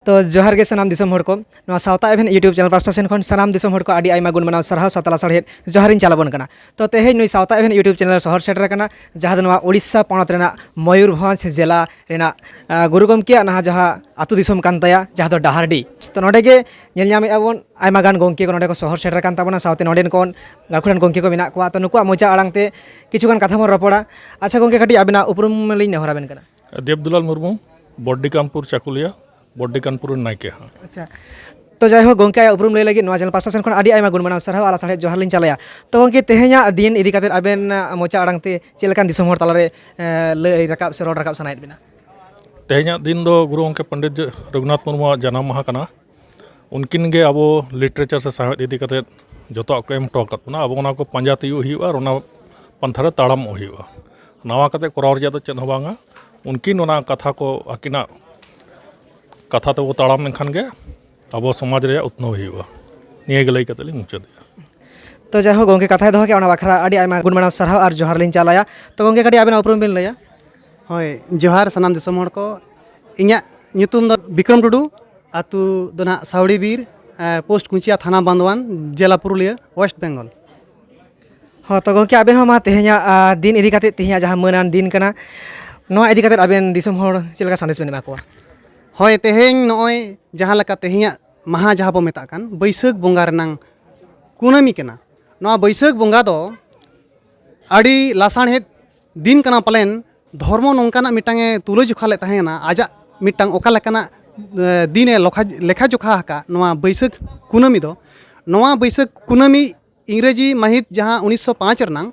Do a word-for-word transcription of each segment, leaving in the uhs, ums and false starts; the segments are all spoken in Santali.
ᱛᱚ ᱡᱚᱦᱟᱨ ᱜᱮ ᱥᱟᱱᱟᱢ ᱫᱤᱥᱚᱢ ᱦᱚᱲ ᱠᱚ᱾ ᱱᱚᱣᱟ ᱥᱟᱶᱛᱟ ᱮᱵᱷᱮᱱ YouTube channel ᱯᱟᱥᱴᱟ ᱥᱮᱱ ᱠᱷᱚᱱ ᱥᱟᱱᱟᱢ ᱫᱤᱥᱚᱢ ᱦᱚᱲ ᱠᱚ ᱟᱹᱰᱤ ᱟᱭᱢᱟ ᱜᱩᱱ ᱢᱟᱱᱟᱣ ᱥᱟᱨᱦᱟᱣ ᱥᱟᱶᱛᱟ ᱞᱟᱥᱟᱲᱦᱮᱫ ᱡᱚᱦᱟᱨᱤᱧ ᱪᱟᱞ ᱟᱵᱚᱱ ᱠᱟᱱᱟ᱾ ᱛᱚ ᱛᱮᱦᱮᱧ ᱱᱩᱭ ᱥᱟᱶᱛᱟ ᱮᱵᱷᱮᱱ YouTube channel ᱨᱮ ᱥᱚᱦᱚᱨ ᱥᱮᱴᱮᱨ ᱟᱠᱟᱱᱟ, ᱡᱟᱦᱟᱸ ᱫᱚ ᱱᱚᱣᱟ ᱳᱰᱤᱥᱟ ᱯᱚᱱᱚᱛ ᱨᱮᱱᱟᱜ ᱢᱚᱭᱩᱨᱵᱷᱚᱸᱡᱽ ᱡᱮᱞᱟ ᱨᱮᱱᱟᱜ, ᱟᱸ, ᱜᱩᱨᱩ ᱜᱚᱢᱠᱮᱭᱟᱜ ᱱᱟᱦᱟᱜ ᱡᱟᱦᱟᱸ ᱟᱹᱛᱩ ᱫᱤᱥᱚᱢ ᱠᱟᱱ ᱛᱟᱭᱟ, ᱡᱟᱦᱟᱸ ᱫᱚ ᱰᱟᱦᱟᱨᱰᱤ᱾ ᱛᱚ ᱱᱚᱰᱮ ᱜᱮ ᱧᱮᱞ ᱧᱟᱢᱮᱫᱼᱟ ᱵᱚᱱ ᱟᱭᱢᱟ ᱜᱟᱱ ᱜᱚᱢᱠᱮ ᱠᱚ ᱱᱚᱰᱮ ᱠᱚ ᱥᱚᱦᱚᱨ ᱥᱮᱴᱮᱨ ᱟᱠᱟᱱ ᱛᱟᱵᱚᱱᱟ, ᱥᱟᱶᱛᱮ ᱱᱚᱰᱮᱱ ᱠᱚ ᱜᱟᱹᱠᱷᱩᱲᱟᱱ ᱜᱚᱢᱠᱮ ᱠᱚ ᱢᱮᱱᱟᱜ ᱠᱚᱣᱟ᱾ ᱛᱚ ᱱᱩᱠᱩᱣᱟᱜ ᱢᱚᱪᱟ ᱟᱲᱟᱝ ᱛᱮ ᱠᱤᱪᱷᱩ ᱜᱟᱱ ᱠᱟᱛᱷᱟ ᱵᱚᱱ ᱨᱚᱯᱚᱲᱟ᱾ ᱟᱪᱪᱷᱟ ᱜᱚᱢᱠᱮ, ᱠᱟᱹᱴᱤᱡ ᱟᱵᱤᱱᱟᱜ ᱩᱯᱨᱩᱢ ᱞᱤᱧ ᱱᱮᱦᱚᱨ ᱟᱵᱮᱱ ᱠᱟᱱᱟ᱾ ᱫᱮᱵᱽᱫᱩᱞᱟᱞ ᱢᱩᱨᱢᱩ, ᱵᱚᱰᱰᱤᱠᱟᱱᱯᱩᱨ ᱪᱟᱠᱩᱞᱤᱭᱟ, ᱵᱚᱰᱰᱤᱠᱟᱱᱯᱩᱨ ᱨᱮᱱ ᱱᱟᱭᱠᱮ ᱦᱟᱸᱜ᱾ ᱟᱪᱪᱷᱟ, ᱛᱚ ᱡᱟᱭᱦᱳᱠ ᱜᱚᱢᱠᱮ, ᱟᱭᱟᱜ ᱩᱯᱨᱩᱢ ᱞᱟᱹᱭ ᱞᱟᱹᱜᱤᱫ ᱱᱚᱣᱟ ᱪᱮᱱᱮᱞ ᱯᱟᱥᱴᱟ ᱥᱮᱱ ᱠᱷᱚᱱ ᱟᱹᱰᱤ ᱟᱭᱢᱟ ᱜᱩᱱ ᱢᱟᱱᱟᱣ ᱥᱟᱨᱦᱟᱣ ᱟᱨ ᱞᱟᱥᱟᱲᱦᱮᱫ ᱡᱚᱦᱟᱨ ᱞᱤᱧ ᱪᱟᱞᱟᱭᱟ᱾ ᱛᱚ ᱜᱚᱢᱠᱮ, ᱛᱮᱦᱮᱧᱟᱜ ᱫᱤᱱ ᱤᱫᱤ ᱠᱟᱛᱮᱫ ᱟᱵᱮᱱ, ᱟᱸ, ᱢᱚᱪᱟ ᱟᱲᱟᱝ ᱛᱮ ᱪᱮᱫ ᱞᱮᱠᱟᱱ ᱫᱤᱥᱚᱢ ᱦᱚᱲ ᱛᱟᱞᱟᱨᱮ, ᱮᱸ, ᱞᱟᱹᱭ ᱨᱟᱠᱟᱵ ᱥᱮ ᱨᱚᱲ ᱨᱟᱠᱟᱵ ᱥᱟᱱᱟᱭᱮᱫ ᱵᱮᱱᱟ? ᱛᱮᱦᱮᱧᱟᱜ ᱫᱤᱱ ᱫᱚ ᱜᱩᱨᱩ ᱜᱚᱢᱠᱮ ᱯᱚᱱᱰᱤᱛ ᱨᱚᱜᱷᱩᱱᱟᱛᱷ ᱢᱩᱨᱢᱩᱣᱟᱜ ᱡᱟᱱᱟᱢ ᱢᱟᱦᱟ ᱠᱟᱱᱟ᱾ ᱩᱱᱠᱤᱱ ᱜᱮ ᱟᱵᱚ ᱞᱤᱴᱟᱨᱮᱪᱟᱨ ᱥᱮ ᱥᱟᱶᱦᱮᱫ ᱤᱫᱤ ᱠᱟᱛᱮᱫ ᱡᱚᱛᱚᱣᱟᱜ ᱠᱚ ᱮᱢ ᱦᱚᱴᱚ ᱟᱠᱟᱫ ᱵᱚᱱᱟ᱾ ᱟᱵᱚ ᱚᱱᱟ ᱠᱚ ᱯᱟᱸᱡᱟ ᱛᱤᱭᱳᱜ ᱦᱩᱭᱩᱜᱼᱟ ᱟᱨ ᱚᱱᱟ ᱯᱟᱱᱛᱷᱟ ᱨᱮ ᱛᱟᱲᱟᱢᱚᱜ ᱦᱩᱭᱩᱜᱼᱟ᱾ ᱱᱟᱣᱟ ᱠᱟᱛᱮ ᱠᱚᱨᱟᱣ ᱨᱮᱭᱟᱜ ᱫᱚ ᱪᱮᱫ ᱦᱚᱸ ᱵᱟᱝᱟ᱾ ᱩᱱᱠᱤᱱ ᱚᱱᱟ ᱠᱟᱛᱷᱟ ᱠᱚ, ᱟᱹᱠᱤᱱᱟᱜ ᱠᱟᱛᱷᱟ ᱛᱮᱵᱚ ᱛᱟᱲᱟᱢ ᱞᱮᱱᱠᱷᱟᱱ ᱜᱮ ᱟᱵᱚ ᱥᱚᱢᱟᱡᱽ ᱨᱮᱭᱟᱜ ᱩᱛᱱᱟᱹᱣ ᱦᱩᱭᱩᱜᱼᱟ᱾ ᱱᱤᱭᱟᱹ ᱜᱮ ᱞᱟᱹᱭ ᱠᱟᱛᱮ ᱞᱤᱧ ᱢᱩᱪᱟᱹᱫᱮᱜᱼᱟ᱾ ᱛᱚ ᱡᱟᱭᱦᱳᱠ ᱜᱚᱢᱠᱮ, ᱠᱟᱛᱷᱟᱭ ᱫᱚᱦᱚ ᱠᱮᱫᱼᱟ, ᱚᱱᱟ ᱵᱟᱠᱷᱨᱟ ᱟᱹᱰᱤ ᱟᱭᱢᱟ ᱜᱩᱱ ᱢᱟᱱᱟᱣ ᱥᱟᱨᱦᱟᱣ ᱟᱨ ᱡᱚᱦᱟᱨ ᱞᱤᱧ ᱪᱟᱞᱟᱭᱟ᱾ ᱛᱚ ᱜᱚᱢᱠᱮ, ᱠᱟᱹᱴᱤᱡ ᱟᱵᱤᱱᱟᱜ ᱩᱯᱨᱩᱢ ᱵᱤᱱ ᱞᱟᱹᱭᱟ? ᱦᱳᱭ, ᱡᱚᱦᱟᱨ ᱥᱟᱱᱟᱢ ᱫᱤᱥᱚᱢ ᱦᱚᱲ ᱠᱚ᱾ ᱤᱧᱟᱹᱜ ᱧᱩᱛᱩᱢ ᱫᱚ ᱵᱤᱠᱨᱚᱢ ᱴᱩᱰᱩ, ᱟᱹᱛᱩ ᱫᱚ ᱱᱟᱦᱟᱜ ᱥᱟᱣᱲᱤ ᱵᱤᱨ, ᱮ, ᱯᱳᱥᱴ ᱠᱩᱧᱪᱤᱭᱟ, ᱛᱷᱟᱱᱟ ᱵᱟᱱᱫᱳᱣᱟᱱ, ᱡᱮᱞᱟ ᱯᱩᱨᱩᱞᱤᱭᱟᱹ, ᱳᱭᱮᱥᱴ ᱵᱮᱝᱜᱚᱞ᱾ ᱦᱚᱸ, ᱛᱚ ᱜᱚᱢᱠᱮ, ᱟᱵᱮᱱ ᱦᱚᱸ ᱢᱟ ᱛᱮᱦᱮᱧᱟᱜ, ᱟ, ᱫᱤᱱ ᱤᱫᱤ ᱠᱟᱛᱮᱫ, ᱛᱮᱦᱮᱧᱟᱜ ᱡᱟᱦᱟᱸ ᱢᱟᱹᱱᱟᱱ ᱫᱤᱱ ᱠᱟᱱᱟ, ᱱᱚᱣᱟ ᱤᱫᱤ ᱠᱟᱛᱮᱫ ᱟᱵᱮᱱ ᱫᱤᱥᱚᱢ ᱦᱚᱲ ᱪᱮᱫ ᱞᱮᱠᱟ ᱥᱟᱸᱫᱮᱥ ᱵᱮᱱ ᱮᱢᱟ ᱠᱚᱣᱟ? ᱦᱳᱭ, ᱛᱮᱦᱮᱧ ᱱᱚᱜᱼᱚᱭ ᱡᱟᱦᱟᱸ ᱞᱮᱠᱟ ᱛᱮᱦᱮᱧᱟᱜ ᱢᱟᱦᱟ ᱡᱟᱦᱟᱸ ᱵᱚ ᱢᱮᱛᱟᱜ ᱠᱟᱱ ᱵᱟᱹᱭᱥᱟᱹᱠᱷ ᱵᱚᱸᱜᱟ ᱨᱮᱱᱟᱝ ᱠᱩᱱᱟᱹᱢᱤ ᱠᱟᱱᱟ᱾ ᱱᱚᱣᱟ ᱵᱟᱹᱭᱥᱟᱹᱠᱷ ᱵᱚᱸᱜᱟ ᱫᱚ ᱟᱹᱰᱤ ᱞᱟᱥᱟᱲᱦᱮᱫ ᱫᱤᱱ ᱠᱟᱱᱟ ᱯᱟᱞᱮᱱ, ᱫᱷᱚᱨᱢᱚ ᱱᱚᱝᱠᱟᱱᱟᱜ ᱢᱤᱫᱴᱟᱝ ᱮ ᱛᱩᱞᱟᱹᱡᱚᱠᱷᱟ ᱞᱮᱫ ᱛᱟᱦᱮᱸ ᱠᱟᱱᱟ, ᱟᱡᱟᱜ ᱢᱤᱫᱴᱟᱝ ᱚᱠᱟ ᱞᱮᱠᱟᱱᱟᱜ, ᱮ, ᱫᱤᱱ ᱮ ᱞᱚᱠᱷᱟ-, ᱞᱮᱠᱷᱟ ᱡᱚᱠᱷᱟ ᱟᱠᱟᱫ ᱱᱚᱣᱟ ᱵᱟᱹᱭᱥᱟᱹᱠᱷ ᱠᱩᱱᱟᱹᱢᱤ ᱫᱚ᱾ ᱱᱚᱣᱟ ᱵᱟᱹᱭᱥᱟᱹᱠᱷ ᱠᱩᱱᱟᱹᱢᱤ ᱤᱝᱨᱮᱡᱤ ᱢᱟᱹᱦᱤᱛ ᱡᱟᱦᱟᱸ ᱩᱱᱤᱥᱥᱚ ᱯᱟᱸᱪ ᱨᱮᱱᱟᱝ,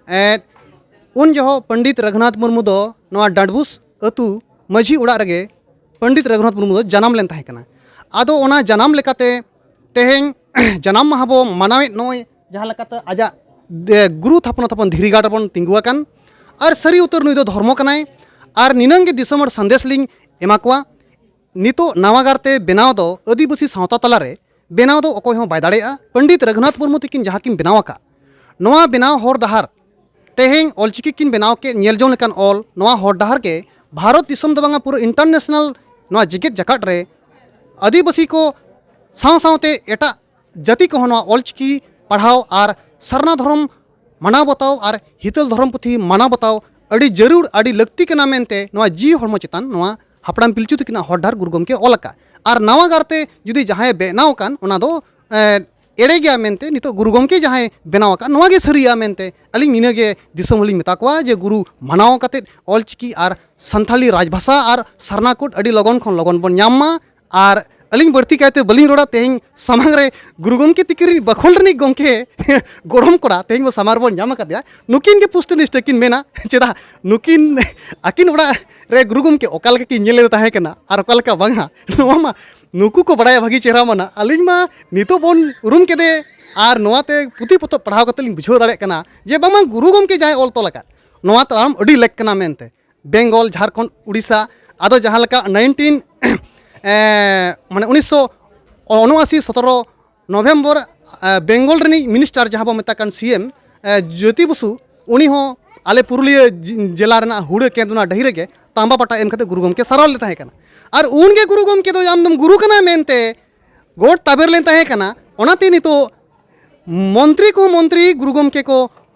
ᱮ, ᱩᱱ ᱡᱚᱦᱚᱜ ᱯᱚᱱᱰᱤᱛ ᱨᱚᱜᱷᱩᱱᱟᱛᱷ ᱢᱩᱨᱢᱩ ᱫᱚ ᱱᱚᱣᱟ ᱰᱟᱸᱰᱵᱩᱥ ᱟᱹᱛᱩ ᱢᱟᱹᱡᱷᱤ ᱚᱲᱟᱜ ᱨᱮᱜᱮ ᱯᱚᱱᱰᱤᱛ ᱨᱚᱜᱷᱩᱱᱟᱛᱷ ᱢᱩᱨᱢᱩ ᱫᱚ ᱡᱟᱱᱟᱢ ᱞᱮᱱ ᱛᱟᱦᱮᱸ ᱠᱟᱱᱟ᱾ ᱟᱫᱚ ᱚᱱᱟ ᱡᱟᱱᱟᱢ ᱞᱮᱠᱟᱛᱮ ᱛᱮᱦᱮᱧ ᱡᱟᱱᱟᱢ ᱢᱟᱦᱟ ᱵᱚ ᱢᱟᱱᱟᱣᱮᱫ, ᱱᱚᱜᱼᱚᱭ ᱡᱟᱦᱟᱸ ᱞᱮᱠᱟᱛᱮ ᱟᱡᱟᱜ ᱫᱮ-, ᱜᱩᱨᱩ ᱛᱷᱟᱯᱚᱱᱟ ᱛᱷᱟᱯᱚᱱ ᱫᱷᱤᱨᱤ ᱜᱟᱲ ᱨᱮᱵᱚᱱ ᱛᱤᱸᱜᱩ ᱟᱠᱟᱱ ᱟᱨ ᱥᱟᱹᱨᱤ ᱩᱛᱟᱹᱨ ᱱᱩᱭ ᱫᱚ ᱫᱷᱚᱨᱢᱚ ᱠᱟᱱᱟᱭ᱾ ᱟᱨ ᱱᱤᱱᱟᱹᱝ ᱜᱮ ᱫᱤᱥᱚᱢ ᱦᱚᱲ ᱥᱟᱸᱫᱮᱥ ᱞᱤᱧ ᱮᱢᱟ ᱠᱚᱣᱟ, ᱱᱤᱛᱚᱜ ᱱᱟᱣᱟ ᱜᱟᱨᱛᱮ ᱵᱮᱱᱟᱣ ᱫᱚ ᱟᱹᱫᱤᱵᱟᱹᱥᱤ ᱥᱟᱶᱛᱟ ᱛᱟᱞᱟᱨᱮ ᱵᱮᱱᱟᱣ ᱫᱚ ᱚᱠᱚᱭ ᱦᱚᱸ ᱵᱟᱭ ᱫᱟᱲᱮᱭᱟᱜᱼᱟ᱾ ᱯᱚᱱᱰᱤᱛ ᱨᱚᱜᱷᱩᱱᱟᱛᱷ ᱢᱩᱨᱢᱩ ᱛᱤᱠᱤᱱ ᱡᱟᱦᱟᱸ ᱠᱤᱱ ᱵᱮᱱᱟᱣ ᱟᱠᱟᱫ, ᱱᱚᱣᱟ ᱵᱮᱱᱟᱣ ᱦᱚᱨ ᱰᱟᱦᱟᱨ, ᱛᱮᱦᱮᱧ ᱚᱞᱪᱤᱠᱤ ᱠᱤᱱ ᱵᱮᱱᱟᱣ ᱠᱮᱫ, ᱧᱮᱞ ᱡᱚᱝ ᱞᱮᱠᱟᱱ ᱚᱞ, ᱱᱚᱣᱟ ᱦᱚᱨ ᱰᱟᱦᱟᱨ ᱜᱮ ᱵᱷᱟᱨᱚᱛ ᱫᱤᱥᱚᱢ ᱫᱚ ᱵᱟᱝᱟ, ᱯᱩᱨᱟᱹ ᱤᱱᱴᱟᱨᱱᱮᱥᱱᱟᱞ, ᱱᱚᱣᱟ ᱡᱮᱜᱮᱛ ᱡᱟᱠᱟᱛ ᱨᱮ ᱟᱹᱫᱤᱵᱟᱹᱥᱤ ᱠᱚ ᱥᱟᱶ ᱥᱟᱶᱛᱮ ᱮᱴᱟᱜ ᱡᱟᱹᱛᱤ ᱠᱚᱦᱚᱸ ᱱᱚᱣᱟ ᱚᱞᱪᱤᱠᱤ ᱯᱟᱲᱦᱟᱣ ᱟᱨ ᱥᱟᱨᱱᱟ ᱫᱷᱚᱨᱚᱢ ᱢᱟᱱᱟᱣ ᱵᱟᱛᱟᱣ ᱟᱨ ᱦᱤᱛᱟᱹᱞ ᱫᱷᱚᱨᱚᱢ ᱯᱩᱛᱷᱤ ᱢᱟᱱᱟᱣ ᱵᱟᱛᱟᱣ ᱟᱹᱰᱤ ᱡᱟᱹᱨᱩᱲ, ᱟᱹᱰᱤ ᱞᱟᱹᱠᱛᱤ ᱠᱟᱱᱟ ᱢᱮᱱᱛᱮ ᱱᱚᱣᱟ ᱡᱤᱣᱤ ᱦᱚᱲᱢᱚ ᱪᱮᱛᱟᱱ ᱱᱚᱣᱟ ᱦᱟᱯᱲᱟᱢ ᱯᱤᱞᱪᱩ ᱛᱟᱹᱠᱤᱱᱟᱜ ᱦᱚᱨ ᱰᱟᱦᱟᱨ ᱜᱩᱨᱩ ᱜᱚᱢᱠᱮ ᱚᱞ ᱟᱠᱟᱫ᱾ ᱟᱨ ᱱᱟᱣᱟ ᱜᱟᱨᱛᱮ ᱡᱩᱫᱤ ᱡᱟᱦᱟᱸᱭ ᱵᱮᱱᱟᱣ ᱟᱠᱟᱱ, ᱚᱱᱟ ᱫᱚ, ᱮ, ᱮᱲᱮ ᱜᱮᱭᱟ ᱢᱮᱱᱛᱮ ᱱᱤᱛᱚᱜ ᱜᱩᱨᱩ ᱜᱚᱢᱠᱮ ᱡᱟᱦᱟᱸᱭ ᱵᱮᱱᱟᱣ ᱟᱠᱟᱫ, ᱱᱚᱣᱟ ᱜᱮ ᱥᱟᱹᱨᱤᱭᱟ ᱢᱮᱱᱛᱮ ᱟᱹᱞᱤᱧ ᱱᱤᱱᱟᱹ ᱜᱮ ᱫᱤᱥᱚᱢ ᱦᱚᱲᱤᱧ ᱢᱮᱛᱟ ᱠᱚᱣᱟ ᱡᱮ ᱜᱩᱨᱩ ᱢᱟᱱᱟᱣ ᱠᱟᱛᱮᱫ ᱚᱞᱪᱤᱠᱤ ᱟᱨ ᱥᱟᱱᱛᱷᱟᱞᱤ ᱨᱟᱡᱽᱵᱷᱟᱥᱟ ᱟᱨ ᱥᱟᱨᱱᱟ ᱠᱳᱰ ᱟᱹᱰᱤ ᱞᱚᱜᱚᱱ ᱠᱷᱚᱱ ᱞᱚᱜᱚᱱ ᱵᱚᱱ ᱧᱟᱢ ᱢᱟ᱾ ᱟᱨ ᱟᱹᱞᱤᱧ ᱵᱟᱹᱲᱛᱤ ᱠᱟᱭᱛᱮ ᱵᱟᱹᱞᱤᱧ ᱨᱚᱲᱟ, ᱛᱮᱦᱮᱧ ᱥᱟᱢᱟᱝ ᱨᱮ ᱜᱩᱨᱩ ᱜᱚᱢᱠᱮ ᱛᱤᱠᱤᱱ ᱨᱤᱱᱤᱡ ᱵᱟᱠᱷᱳᱞ ᱨᱤᱱᱤᱡ ᱜᱚᱢᱠᱮ ᱜᱚᱲᱚᱢ ᱠᱚᱲᱟ ᱛᱮᱦᱮᱧ ᱵᱚ ᱥᱟᱢᱟᱝ ᱨᱮᱵᱚᱱ ᱧᱟᱢ ᱟᱠᱟᱫᱮᱭᱟ, ᱱᱩᱠᱤᱱ ᱜᱮ ᱯᱩᱥᱴᱟᱹ ᱱᱤᱥᱴᱟᱹ ᱠᱤᱱ ᱢᱮᱱᱟ᱾ ᱪᱮᱫᱟᱜ ᱱᱩᱠᱤᱱ, ᱟᱹᱠᱤᱱ ᱚᱲᱟᱜ ᱨᱮ ᱜᱩᱨᱩ ᱜᱚᱢᱠᱮ ᱚᱠᱟ ᱞᱮᱠᱟ ᱠᱤᱱ ᱧᱮᱞ ᱞᱮᱫᱮ ᱛᱟᱦᱮᱸ ᱠᱟᱱᱟ ᱟᱨ ᱚᱠᱟ ᱞᱮᱠᱟ ᱵᱟᱝᱟ, ᱱᱚᱣᱟ ᱢᱟ ᱱᱩᱠᱩ ᱠᱚ ᱵᱟᱲᱟᱭᱟ ᱵᱷᱟᱹᱜᱤ ᱪᱮᱦᱨᱟ ᱢᱟᱱᱟ᱾ ᱟᱹᱞᱤᱧ ᱢᱟ ᱱᱤᱛᱚᱜ ᱵᱚᱱ ᱩᱨᱩᱢ ᱠᱮᱫᱮ ᱟᱨ ᱱᱚᱣᱟᱛᱮ ᱯᱩᱛᱷᱤ ᱯᱚᱛᱚᱵ ᱯᱟᱲᱦᱟᱣ ᱠᱟᱛᱮ ᱞᱤᱧ ᱵᱩᱡᱷᱟᱹᱣ ᱫᱟᱲᱮᱭᱟᱜ ᱠᱟᱱᱟ ᱡᱮ ᱵᱟᱝᱢᱟ ᱜᱩᱨᱩ ᱜᱚᱢᱠᱮ ᱡᱟᱦᱟᱸᱭ ᱚᱞ ᱛᱚᱞ ᱟᱠᱟᱫ, ᱱᱚᱣᱟ ᱛᱟᱲᱟᱢ ᱟᱹᱰᱤ ᱞᱮᱠ ᱠᱟᱱᱟ ᱢᱮᱱᱛᱮ᱾ ᱵᱮᱝᱜᱚᱞ, ᱡᱷᱟᱲᱠᱷᱚᱸᱰ, ᱩᱲᱤᱥᱥᱟ, ᱟᱫᱚ ᱡᱟᱦᱟᱸ ᱞᱮᱠᱟ ᱱᱟᱭᱤᱱᱴᱤᱱ, ᱮ, ᱢᱟᱱᱮ ᱩᱱᱤᱥᱥᱚ ᱩᱱᱚᱟᱥᱤ ᱥᱚᱛᱨᱚ ᱱᱚᱵᱷᱮᱢᱵᱚᱨ, ᱮ, ᱵᱮᱝᱜᱚᱞ ᱨᱤᱱᱤᱡ ᱢᱤᱱᱤᱥᱴᱟᱨ ᱡᱟᱦᱟᱸ ᱵᱚ ᱢᱮᱛᱟᱜ ᱠᱟᱱ ᱥᱤ ᱮᱢ, ᱮ, ᱡᱳᱛᱤ ᱵᱚᱥᱩ, ᱩᱱᱤ ᱦᱚᱸ ᱟᱞᱮ ᱯᱩᱨᱩᱞᱤᱭᱟᱹ ᱡᱤ-, ᱡᱮᱞᱟ ᱨᱮᱱᱟᱜ ᱦᱩᱲᱟᱹ ᱠᱮᱸᱫᱽ ᱚᱱᱟ ᱰᱟᱹᱦᱤ ᱨᱮᱜᱮ ᱛᱟᱢᱵᱟ ᱯᱟᱴᱟ ᱮᱢ ᱠᱟᱛᱮ ᱜᱩᱨᱩ ᱜᱚᱢᱠᱮ ᱥᱟᱨᱦᱟᱣ ᱞᱮ ᱛᱟᱦᱮᱸ ᱠᱟᱱᱟ᱾ ᱟᱨ ᱩᱱᱜᱮ ᱜᱩᱨᱩ ᱜᱚᱢᱠᱮ ᱫᱚ ᱟᱢᱫᱚᱢ ᱜᱩᱨᱩ ᱠᱟᱱᱟ ᱢᱮᱱᱛᱮ ᱜᱚᱴ ᱛᱟᱵᱮᱨ ᱞᱮᱱ ᱛᱟᱦᱮᱸ ᱠᱟᱱᱟ᱾ ᱚᱱᱟᱛᱮ ᱱᱤᱛᱚᱜ ᱢᱚᱱᱛᱨᱤ ᱠᱚᱦᱚᱸ ᱢᱚᱱᱛᱨᱤ ᱜᱩᱨᱩ ᱜᱚᱢᱠᱮ ᱠᱚ,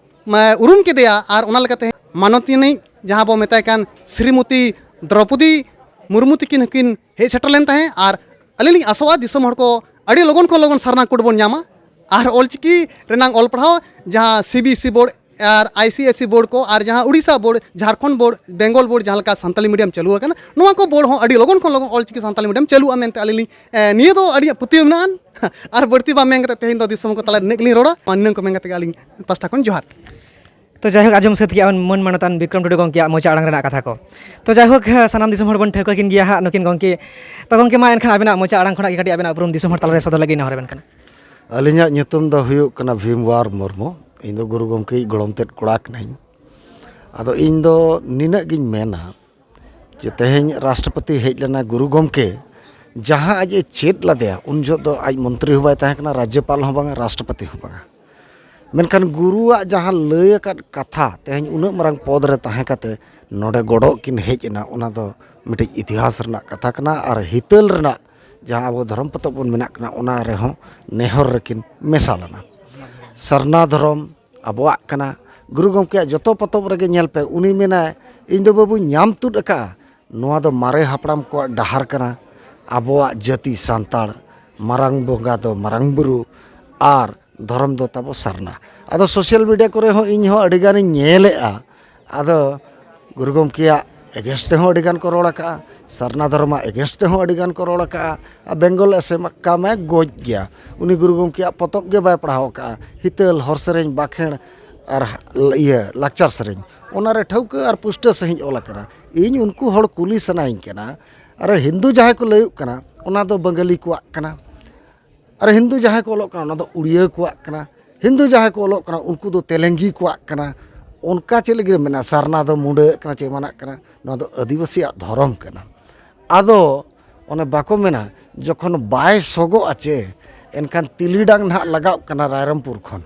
ᱢᱟ, ᱩᱨᱩᱢ ᱠᱮᱫᱮᱭᱟ᱾ ᱟᱨ ᱚᱱᱟ ᱞᱮᱠᱟᱛᱮ ᱢᱟᱱᱚᱛᱤᱱᱤ ᱡᱟᱦᱟᱸ ᱵᱚ ᱢᱮᱛᱟᱭ ᱠᱟᱱ ᱥᱨᱤᱢᱚᱛᱤ ᱫᱨᱚᱯᱚᱫᱤ ᱢᱩᱨᱢᱩ ᱛᱤᱠᱤᱱ ᱦᱚᱸᱠᱤᱱ ᱦᱮᱡ ᱥᱮᱴᱮᱨ ᱞᱮᱱ ᱛᱟᱦᱮᱸᱫ᱾ ᱟᱨ ᱟᱹᱞᱤᱧ ᱞᱤᱧ ᱟᱥᱚᱜᱼᱟ ᱫᱤᱥᱚᱢ ᱦᱚᱲ ᱠᱚ ᱟᱹᱰᱤ ᱞᱚᱜᱚᱱ ᱠᱷᱚᱱ ᱞᱚᱜᱚᱱ ᱥᱟᱨᱱᱟ ᱠᱳᱰ ᱵᱚᱱ ᱧᱟᱢᱟ ᱟᱨ ᱚᱞᱪᱤᱠᱤ ᱨᱮᱱᱟᱝ ᱚᱞ ᱯᱟᱲᱦᱟᱣ ᱡᱟᱦᱟᱸ C B S E board ᱟᱨ I C S E board ᱠᱚ ᱟᱨ ᱡᱟᱦᱟᱸ Odisha board, Jharkhand board, Bengal board ᱡᱟᱦᱟᱸ ᱞᱮᱠᱟ ᱥᱟᱱᱛᱟᱞᱤ ᱢᱤᱰᱤᱭᱟᱢ ᱪᱟᱹᱞᱩ ᱟᱠᱟᱱᱟ, ᱱᱚᱣᱟ ᱠᱚ ᱵᱳᱨᱰ ᱦᱚᱸ ᱟᱹᱰᱤ ᱞᱚᱜᱚᱱ ᱠᱷᱚᱱ ᱞᱚᱜᱚᱱ ᱚᱞᱪᱤᱠᱤ ᱥᱟᱱᱛᱟᱞᱤ ᱢᱤᱰᱤᱭᱟᱢ ᱪᱟᱹᱞᱩᱜᱼᱟ ᱢᱮᱱᱛᱮ ᱟᱹᱞᱤᱧ ᱞᱤᱧ, ᱮ, ᱱᱤᱭᱟᱹ ᱫᱚ ᱟᱹᱞᱤᱧᱟᱜ ᱯᱟᱹᱛᱭᱟᱹᱣ ᱢᱮᱱᱟᱜᱼᱟ᱾ ᱟᱨ ᱵᱟᱹᱲᱛᱤ ᱵᱟᱝ ᱢᱮᱱ ᱠᱟᱛᱮ ᱛᱮᱦᱮᱧ ᱫᱚ ᱫᱤᱥᱚᱢ ᱠᱚ ᱛᱟᱞᱟ ᱨᱮ ᱱᱤᱱᱟᱹᱜ ᱜᱮᱞᱤᱧ ᱨᱚᱲᱟ᱾ ᱢᱟ ᱱᱤᱱᱟᱹᱜ ᱠᱚ ᱢᱮᱱ ᱠᱟᱛᱮ ᱜᱮ ᱟᱹᱞᱤᱧ ᱯᱟᱥᱴᱟ ᱠᱷᱚᱱ ᱡᱚᱦᱟᱨ᱾ ᱛᱚ ᱡᱟᱭᱦᱳᱠ, ᱟᱸᱡᱚᱢ ᱥᱟᱹᱛ ᱠᱮᱜᱼᱟ ᱵᱚᱱ ᱢᱟᱹᱱ ᱢᱟᱱᱚᱛᱟᱱ ᱵᱤᱠᱨᱚᱢ ᱴᱩᱰᱩ ᱜᱚᱢᱠᱮᱭᱟᱜ ᱢᱚᱪᱟ ᱟᱲᱟᱝ ᱨᱮᱱᱟᱜ ᱠᱟᱛᱷᱟ ᱠᱚ᱾ ᱛᱚ ᱡᱟᱭᱦᱳᱠ, ᱥᱟᱱᱟᱢ ᱫᱤᱥᱚᱢ ᱦᱚᱲ ᱵᱚᱱ ᱴᱷᱟᱹᱣᱠᱟᱹ ᱠᱤᱱ ᱜᱮᱭᱟ ᱦᱟᱸᱜ ᱱᱩᱠᱤᱱ ᱜᱚᱢᱠᱮ᱾ ᱛᱚ ᱜᱚᱢᱠᱮ, ᱢᱟ ᱮᱱᱠᱷᱟᱱ ᱟᱵᱤᱱᱟᱜ ᱢᱚᱪᱟ ᱟᱲᱟᱝ ᱠᱷᱚᱱᱟᱜ ᱜᱮ ᱠᱟᱹᱴᱤᱡ ᱟᱵᱤᱱᱟᱜ ᱩᱯᱨᱩᱢ ᱫᱤᱥᱚᱢ ᱦᱚᱲ ᱛᱟᱞᱟᱨᱮ ᱥᱚᱫᱚᱨ ᱞᱟᱹᱜᱤᱫ ᱱᱮᱦᱚᱨ ᱟᱵᱮᱱ ᱠᱟᱱᱟ᱾ ᱟᱹᱞᱤᱧᱟᱜ ᱧᱩᱛᱩᱢ ᱫᱚ ᱦᱩᱭᱩᱜ ᱠᱟᱱᱟ ᱵᱷᱤᱢᱣᱟᱨ ᱢᱩᱨᱢᱩ᱾ ᱤᱧ ᱫᱚ ᱜᱩᱨᱩ ᱜᱚᱢᱠᱮᱭᱤᱡ ᱜᱚᱲᱚᱢ ᱛᱮᱫ ᱠᱚᱲᱟ ᱠᱟᱹᱱᱟᱹᱧ᱾ ᱟᱫᱚ ᱤᱧ ᱫᱚ ᱱᱤᱱᱟᱹᱜ ᱜᱤᱧ ᱢᱮᱱᱟ ᱡᱮ ᱛᱮᱦᱮᱧ ᱨᱟᱥᱴᱨᱚᱯᱚᱛᱤ ᱦᱮᱡ ᱞᱮᱱᱟ ᱜᱩᱨᱩ ᱜᱚᱢᱠᱮ, ᱡᱟᱦᱟᱸ ᱟᱡ ᱮ ᱪᱮᱫ ᱞᱮᱫᱮᱭᱟ, ᱩᱱ ᱡᱚᱦᱚᱜ ᱫᱚ ᱟᱡ ᱢᱚᱱᱛᱨᱤ ᱦᱚᱸ ᱵᱟᱭ ᱛᱟᱦᱮᱸ ᱠᱟᱱᱟ, ᱨᱟᱡᱽᱡᱚᱯᱟᱞ ᱦᱚᱸ ᱵᱟᱝᱟ, ᱨᱟᱥᱴᱨᱚᱯᱚᱛᱤ ᱦᱚᱸ ᱵᱟᱝᱟ᱾ ᱢᱮᱱᱠᱷᱟᱱ ᱜᱩᱨᱩᱣᱟᱜ ᱡᱟᱦᱟᱸ ᱞᱟᱹᱭ ᱟᱠᱟᱫ ᱠᱟᱛᱷᱟ, ᱛᱮᱦᱮᱧ ᱩᱱᱟᱹᱜ ᱢᱟᱨᱟᱝ ᱯᱚᱫᱽ ᱨᱮ ᱛᱟᱦᱮᱸ ᱠᱟᱛᱮ ᱱᱚᱰᱮ ᱜᱚᱰᱚᱜ ᱠᱤᱱ ᱦᱮᱡ ᱮᱱᱟ, ᱚᱱᱟ ᱫᱚ ᱢᱤᱫᱴᱤᱡ ᱤᱛᱤᱦᱟᱥ ᱨᱮᱱᱟᱜ ᱠᱟᱛᱷᱟ ᱠᱟᱱᱟ ᱟᱨ ᱦᱤᱛᱟᱹᱞ ᱨᱮᱱᱟᱜ ᱡᱟᱦᱟᱸ ᱟᱵᱚ ᱫᱷᱚᱨᱚᱢ ᱯᱚᱛᱚᱵ ᱵᱚᱱ ᱢᱮᱱᱟᱜ ᱠᱟᱱᱟ, ᱚᱱᱟ ᱨᱮᱦᱚᱸ ᱱᱮᱦᱚᱨ ᱨᱮᱠᱤᱱ ᱢᱮᱥᱟ ᱞᱮᱱᱟ᱾ ᱥᱟᱨᱱᱟ ᱫᱷᱚᱨᱚᱢ ᱟᱵᱚᱣᱟᱜ ᱠᱟᱱᱟ᱾ ᱜᱩᱨᱩ ᱜᱚᱢᱠᱮᱭᱟᱜ ᱡᱚᱛᱚ ᱯᱚᱛᱚᱵ ᱨᱮᱜᱮ ᱧᱮᱞ ᱯᱮ, ᱩᱱᱤ ᱢᱮᱱᱟᱭ, "ᱤᱧ ᱫᱚ ᱵᱟᱹᱵᱩᱧ ᱧᱟᱢ ᱛᱩᱫ ᱟᱠᱟᱫᱼᱟ, ᱱᱚᱣᱟ ᱫᱚ ᱢᱟᱨᱮ ᱦᱟᱯᱲᱟᱢ ᱠᱚᱣᱟᱜ ᱰᱟᱦᱟᱨ ᱠᱟᱱᱟ, ᱟᱵᱚᱣᱟᱜ ᱡᱟᱹᱛᱤ ᱥᱟᱱᱛᱟᱲ, ᱢᱟᱨᱟᱝ ᱵᱚᱸᱜᱟ ᱫᱚ ᱢᱟᱨᱟᱝ ᱵᱩᱨᱩ, ᱟᱨ ᱫᱷᱚᱨᱚᱢ ᱫᱚ ᱛᱟᱵᱚ ᱥᱟᱨᱱᱟ᱾" ᱟᱫᱚ ᱥᱳᱥᱟᱞ ᱢᱤᱰᱤᱭᱟ ᱠᱚᱨᱮ ᱦᱚᱸ ᱤᱧ ᱦᱚᱸ ᱟᱹᱰᱤ ᱜᱟᱱᱤᱧ ᱧᱮᱞᱮᱫᱼᱟ, ᱟᱫᱚ ᱜᱩᱨᱩ ᱜᱚᱢᱠᱮᱭᱟᱜ ᱮᱜᱮᱱᱥᱴ ᱛᱮᱦᱚᱸ ᱟᱹᱰᱤ ᱜᱟᱱ ᱠᱚ ᱨᱚᱲ ᱟᱠᱟᱫᱼᱟ, ᱥᱟᱨᱱᱟ ᱫᱷᱚᱨᱚᱢᱟᱜ ᱮᱜᱮᱱᱥᱴ ᱛᱮᱦᱚᱸ ᱟᱹᱰᱤ ᱜᱟᱱ ᱠᱚ ᱨᱚᱲ ᱟᱠᱟᱫᱼᱟ᱾ ᱟᱨ ᱵᱮᱝᱜᱚᱞ ᱮᱥᱮᱢ ᱠᱟᱢᱮ ᱜᱚᱡ ᱜᱮᱭᱟ, ᱩᱱᱤ ᱜᱩᱨᱩ ᱜᱚᱢᱠᱮᱭᱟᱜ ᱯᱚᱛᱚᱵ ᱜᱮ ᱵᱟᱭ ᱯᱟᱲᱦᱟᱣ ᱟᱠᱟᱫᱼᱟ, ᱦᱤᱛᱟᱹᱞ, ᱦᱚᱨ ᱥᱮᱨᱮᱧ, ᱵᱟᱠᱷᱮᱬ ᱟᱨ ᱤᱭᱟᱹ ᱞᱟᱠᱪᱟᱨ ᱥᱮᱨᱮᱧ, ᱚᱱᱟᱨᱮ ᱴᱷᱟᱹᱣᱠᱟᱹ ᱟᱨ ᱯᱩᱥᱴᱟᱹ ᱥᱟᱺᱦᱤᱡ ᱚᱞ ᱟᱠᱟᱱᱟ᱾ ᱤᱧ ᱩᱱᱠᱩ ᱦᱚᱲ ᱠᱩᱞᱤ ᱥᱟᱱᱟᱧ ᱠᱟᱱᱟ, ᱟᱨ ᱦᱤᱱᱫᱩ ᱡᱟᱦᱟᱸᱭ ᱠᱚ ᱞᱟᱹᱭᱚᱜ ᱠᱟᱱᱟ, ᱚᱱᱟ ᱫᱚ ᱵᱟᱝᱜᱟᱞᱤ ᱠᱚᱣᱟᱜ ᱠᱟᱱᱟ᱾ ᱟᱨ ᱦᱤᱱᱫᱩ ᱡᱟᱦᱟᱸᱭ ᱠᱚ ᱚᱞᱚᱜ ᱠᱟᱱᱟ, ᱚᱱᱟ ᱫᱚ ᱩᱲᱤᱭᱟᱹ ᱠᱚᱣᱟᱜ ᱠᱟᱱᱟ᱾ ᱦᱤᱱᱫᱩ ᱡᱟᱦᱟᱸᱭ ᱠᱚ ᱚᱞᱚᱜ ᱠᱟᱱᱟ, ᱩᱱᱠᱩ ᱫᱚ ᱛᱮᱞᱮᱝᱜᱤ ᱠᱚᱣᱟᱜ ᱠᱟᱱᱟ᱾ ᱚᱱᱠᱟ ᱪᱮᱫ ᱞᱟᱹᱜᱤᱫ ᱮᱢ ᱢᱮᱱᱟ ᱥᱟᱨᱱᱟ ᱫᱚ ᱢᱩᱰᱟᱹ ᱠᱟᱱᱟ ᱪᱮ ᱮᱢᱟᱱᱟᱜ ᱠᱟᱱᱟ? ᱱᱚᱣᱟ ᱫᱚ ᱟᱹᱫᱤᱵᱟᱹᱥᱤᱭᱟᱜ ᱫᱷᱚᱨᱚᱢ ᱠᱟᱱᱟ᱾ ᱟᱫᱚ ᱚᱱᱮ ᱵᱟᱠᱚ ᱢᱮᱱᱟ, ᱡᱚᱠᱷᱚᱱ ᱵᱟᱭ ᱥᱚᱜᱚᱜᱼᱟ ᱪᱮ, ᱮᱱᱠᱷᱟᱱ ᱛᱤᱞᱤᱰᱟᱝ ᱱᱟᱦᱟᱜ ᱞᱟᱜᱟᱣᱜ ᱠᱟᱱᱟ ᱨᱟᱭᱨᱚᱝᱯᱩᱨ ᱠᱷᱚᱱ᱾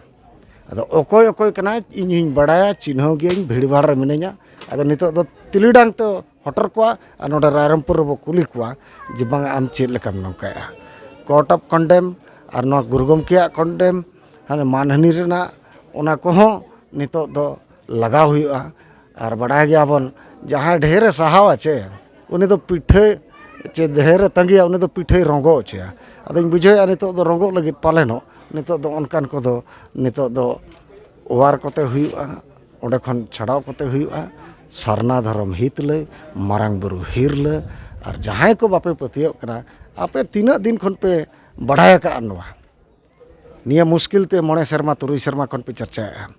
ᱟᱫᱚ ᱚᱠᱚᱭ ᱚᱠᱚᱭ ᱠᱟᱱᱟᱭ ᱤᱧ ᱦᱚᱸᱧ ᱵᱟᱲᱟᱭᱟ, ᱪᱤᱱᱦᱟᱹᱣ ᱜᱤᱭᱟᱹᱧ, ᱵᱷᱤᱲᱵᱷᱟᱲ ᱨᱮ ᱢᱤᱱᱟᱹᱧᱟ᱾ ᱟᱫᱚ ᱱᱤᱛᱚᱜ ᱫᱚ ᱛᱤᱞᱤᱰᱟᱝ ᱛᱮ ᱦᱚᱴᱚᱨ ᱠᱚᱣᱟ ᱟᱨ ᱱᱚᱰᱮ ᱨᱟᱭᱨᱚᱝᱯᱩᱨ ᱨᱮᱵᱚ ᱠᱩᱞᱤ ᱠᱚᱣᱟ ᱡᱮ, "ᱵᱟᱝ, ᱟᱢ ᱪᱮᱫ ᱞᱮᱠᱟᱢ ᱱᱚᱝᱠᱟᱭᱟ?" ᱠᱳᱨᱴ ᱚᱯᱷ ᱠᱚᱱᱰᱮᱢ ᱟᱨ ᱱᱚᱣᱟ ᱜᱩᱨᱩ ᱜᱚᱢᱠᱮᱭᱟᱜ ᱠᱚᱱᱰᱮᱢ, ᱦᱟᱱᱮ ᱢᱟᱱᱦᱟᱹᱱᱤ ᱨᱮᱱᱟᱜ, ᱚᱱᱟ ᱠᱚᱦᱚᱸ ᱱᱤᱛᱚᱜ ᱫᱚ ᱞᱟᱜᱟᱣ ᱦᱩᱭᱩᱜᱼᱟ᱾ ᱟᱨ ᱵᱟᱰᱟᱭ ᱜᱮᱭᱟᱵᱚᱱ, ᱡᱟᱦᱟᱸᱭ ᱰᱷᱮᱨᱮ ᱥᱟᱦᱟᱣᱟ ᱪᱮ, ᱩᱱᱤ ᱫᱚ ᱯᱤᱴᱷᱟᱹ ᱪᱮ ᱰᱷᱮᱨᱮ ᱛᱟᱺᱜᱤᱭᱟ, ᱩᱱᱤ ᱫᱚ ᱯᱤᱴᱷᱟᱹᱭ ᱨᱚᱸᱜᱚ ᱦᱚᱪᱚᱭᱟ᱾ ᱟᱫᱚᱧ ᱵᱩᱡᱷᱟᱹᱣᱮᱫᱼᱟ, ᱱᱤᱛᱚᱜ ᱫᱚ ᱨᱚᱸᱜᱚᱜ ᱞᱟᱹᱜᱤᱫ ᱯᱟᱞᱮᱱᱚᱜ ᱱᱤᱛᱚᱜ ᱫᱚ ᱚᱱᱠᱟᱱ ᱠᱚᱫᱚ ᱱᱤᱛᱚᱜ ᱫᱚ ᱚᱣᱟᱨ ᱠᱚᱛᱮ ᱦᱩᱭᱩᱜᱼᱟ, ᱚᱸᱰᱮ ᱠᱷᱚᱱ ᱪᱷᱟᱰᱟᱣ ᱠᱚᱛᱮ ᱦᱩᱭᱩᱜᱼᱟ᱾ ᱥᱟᱨᱱᱟ ᱫᱷᱚᱨᱚᱢ ᱦᱤᱛ ᱞᱟᱹᱭ, ᱢᱟᱨᱟᱝ ᱵᱩᱨᱩ ᱦᱤᱨ ᱞᱟᱹᱭ, ᱟᱨ ᱡᱟᱦᱟᱸᱭ ᱠᱚ ᱵᱟᱯᱮ ᱯᱟᱹᱛᱭᱟᱹᱜ ᱠᱟᱱᱟ, ᱟᱯᱮ ᱛᱤᱱᱟᱹᱜ ᱫᱤᱱ ᱠᱷᱚᱱ ᱯᱮ ᱵᱟᱰᱟᱭ ᱟᱠᱟᱫᱼᱟ ᱱᱚᱣᱟ? ᱱᱤᱭᱟᱹ ᱢᱩᱥᱠᱤᱞ ᱛᱮ ᱢᱚᱬᱮ ᱥᱮᱨᱢᱟ, ᱛᱩᱨᱩᱭ ᱥᱮᱨᱢᱟ ᱠᱷᱚᱱ ᱯᱮ ᱪᱟᱨᱪᱟᱭᱮᱫᱼᱟ᱾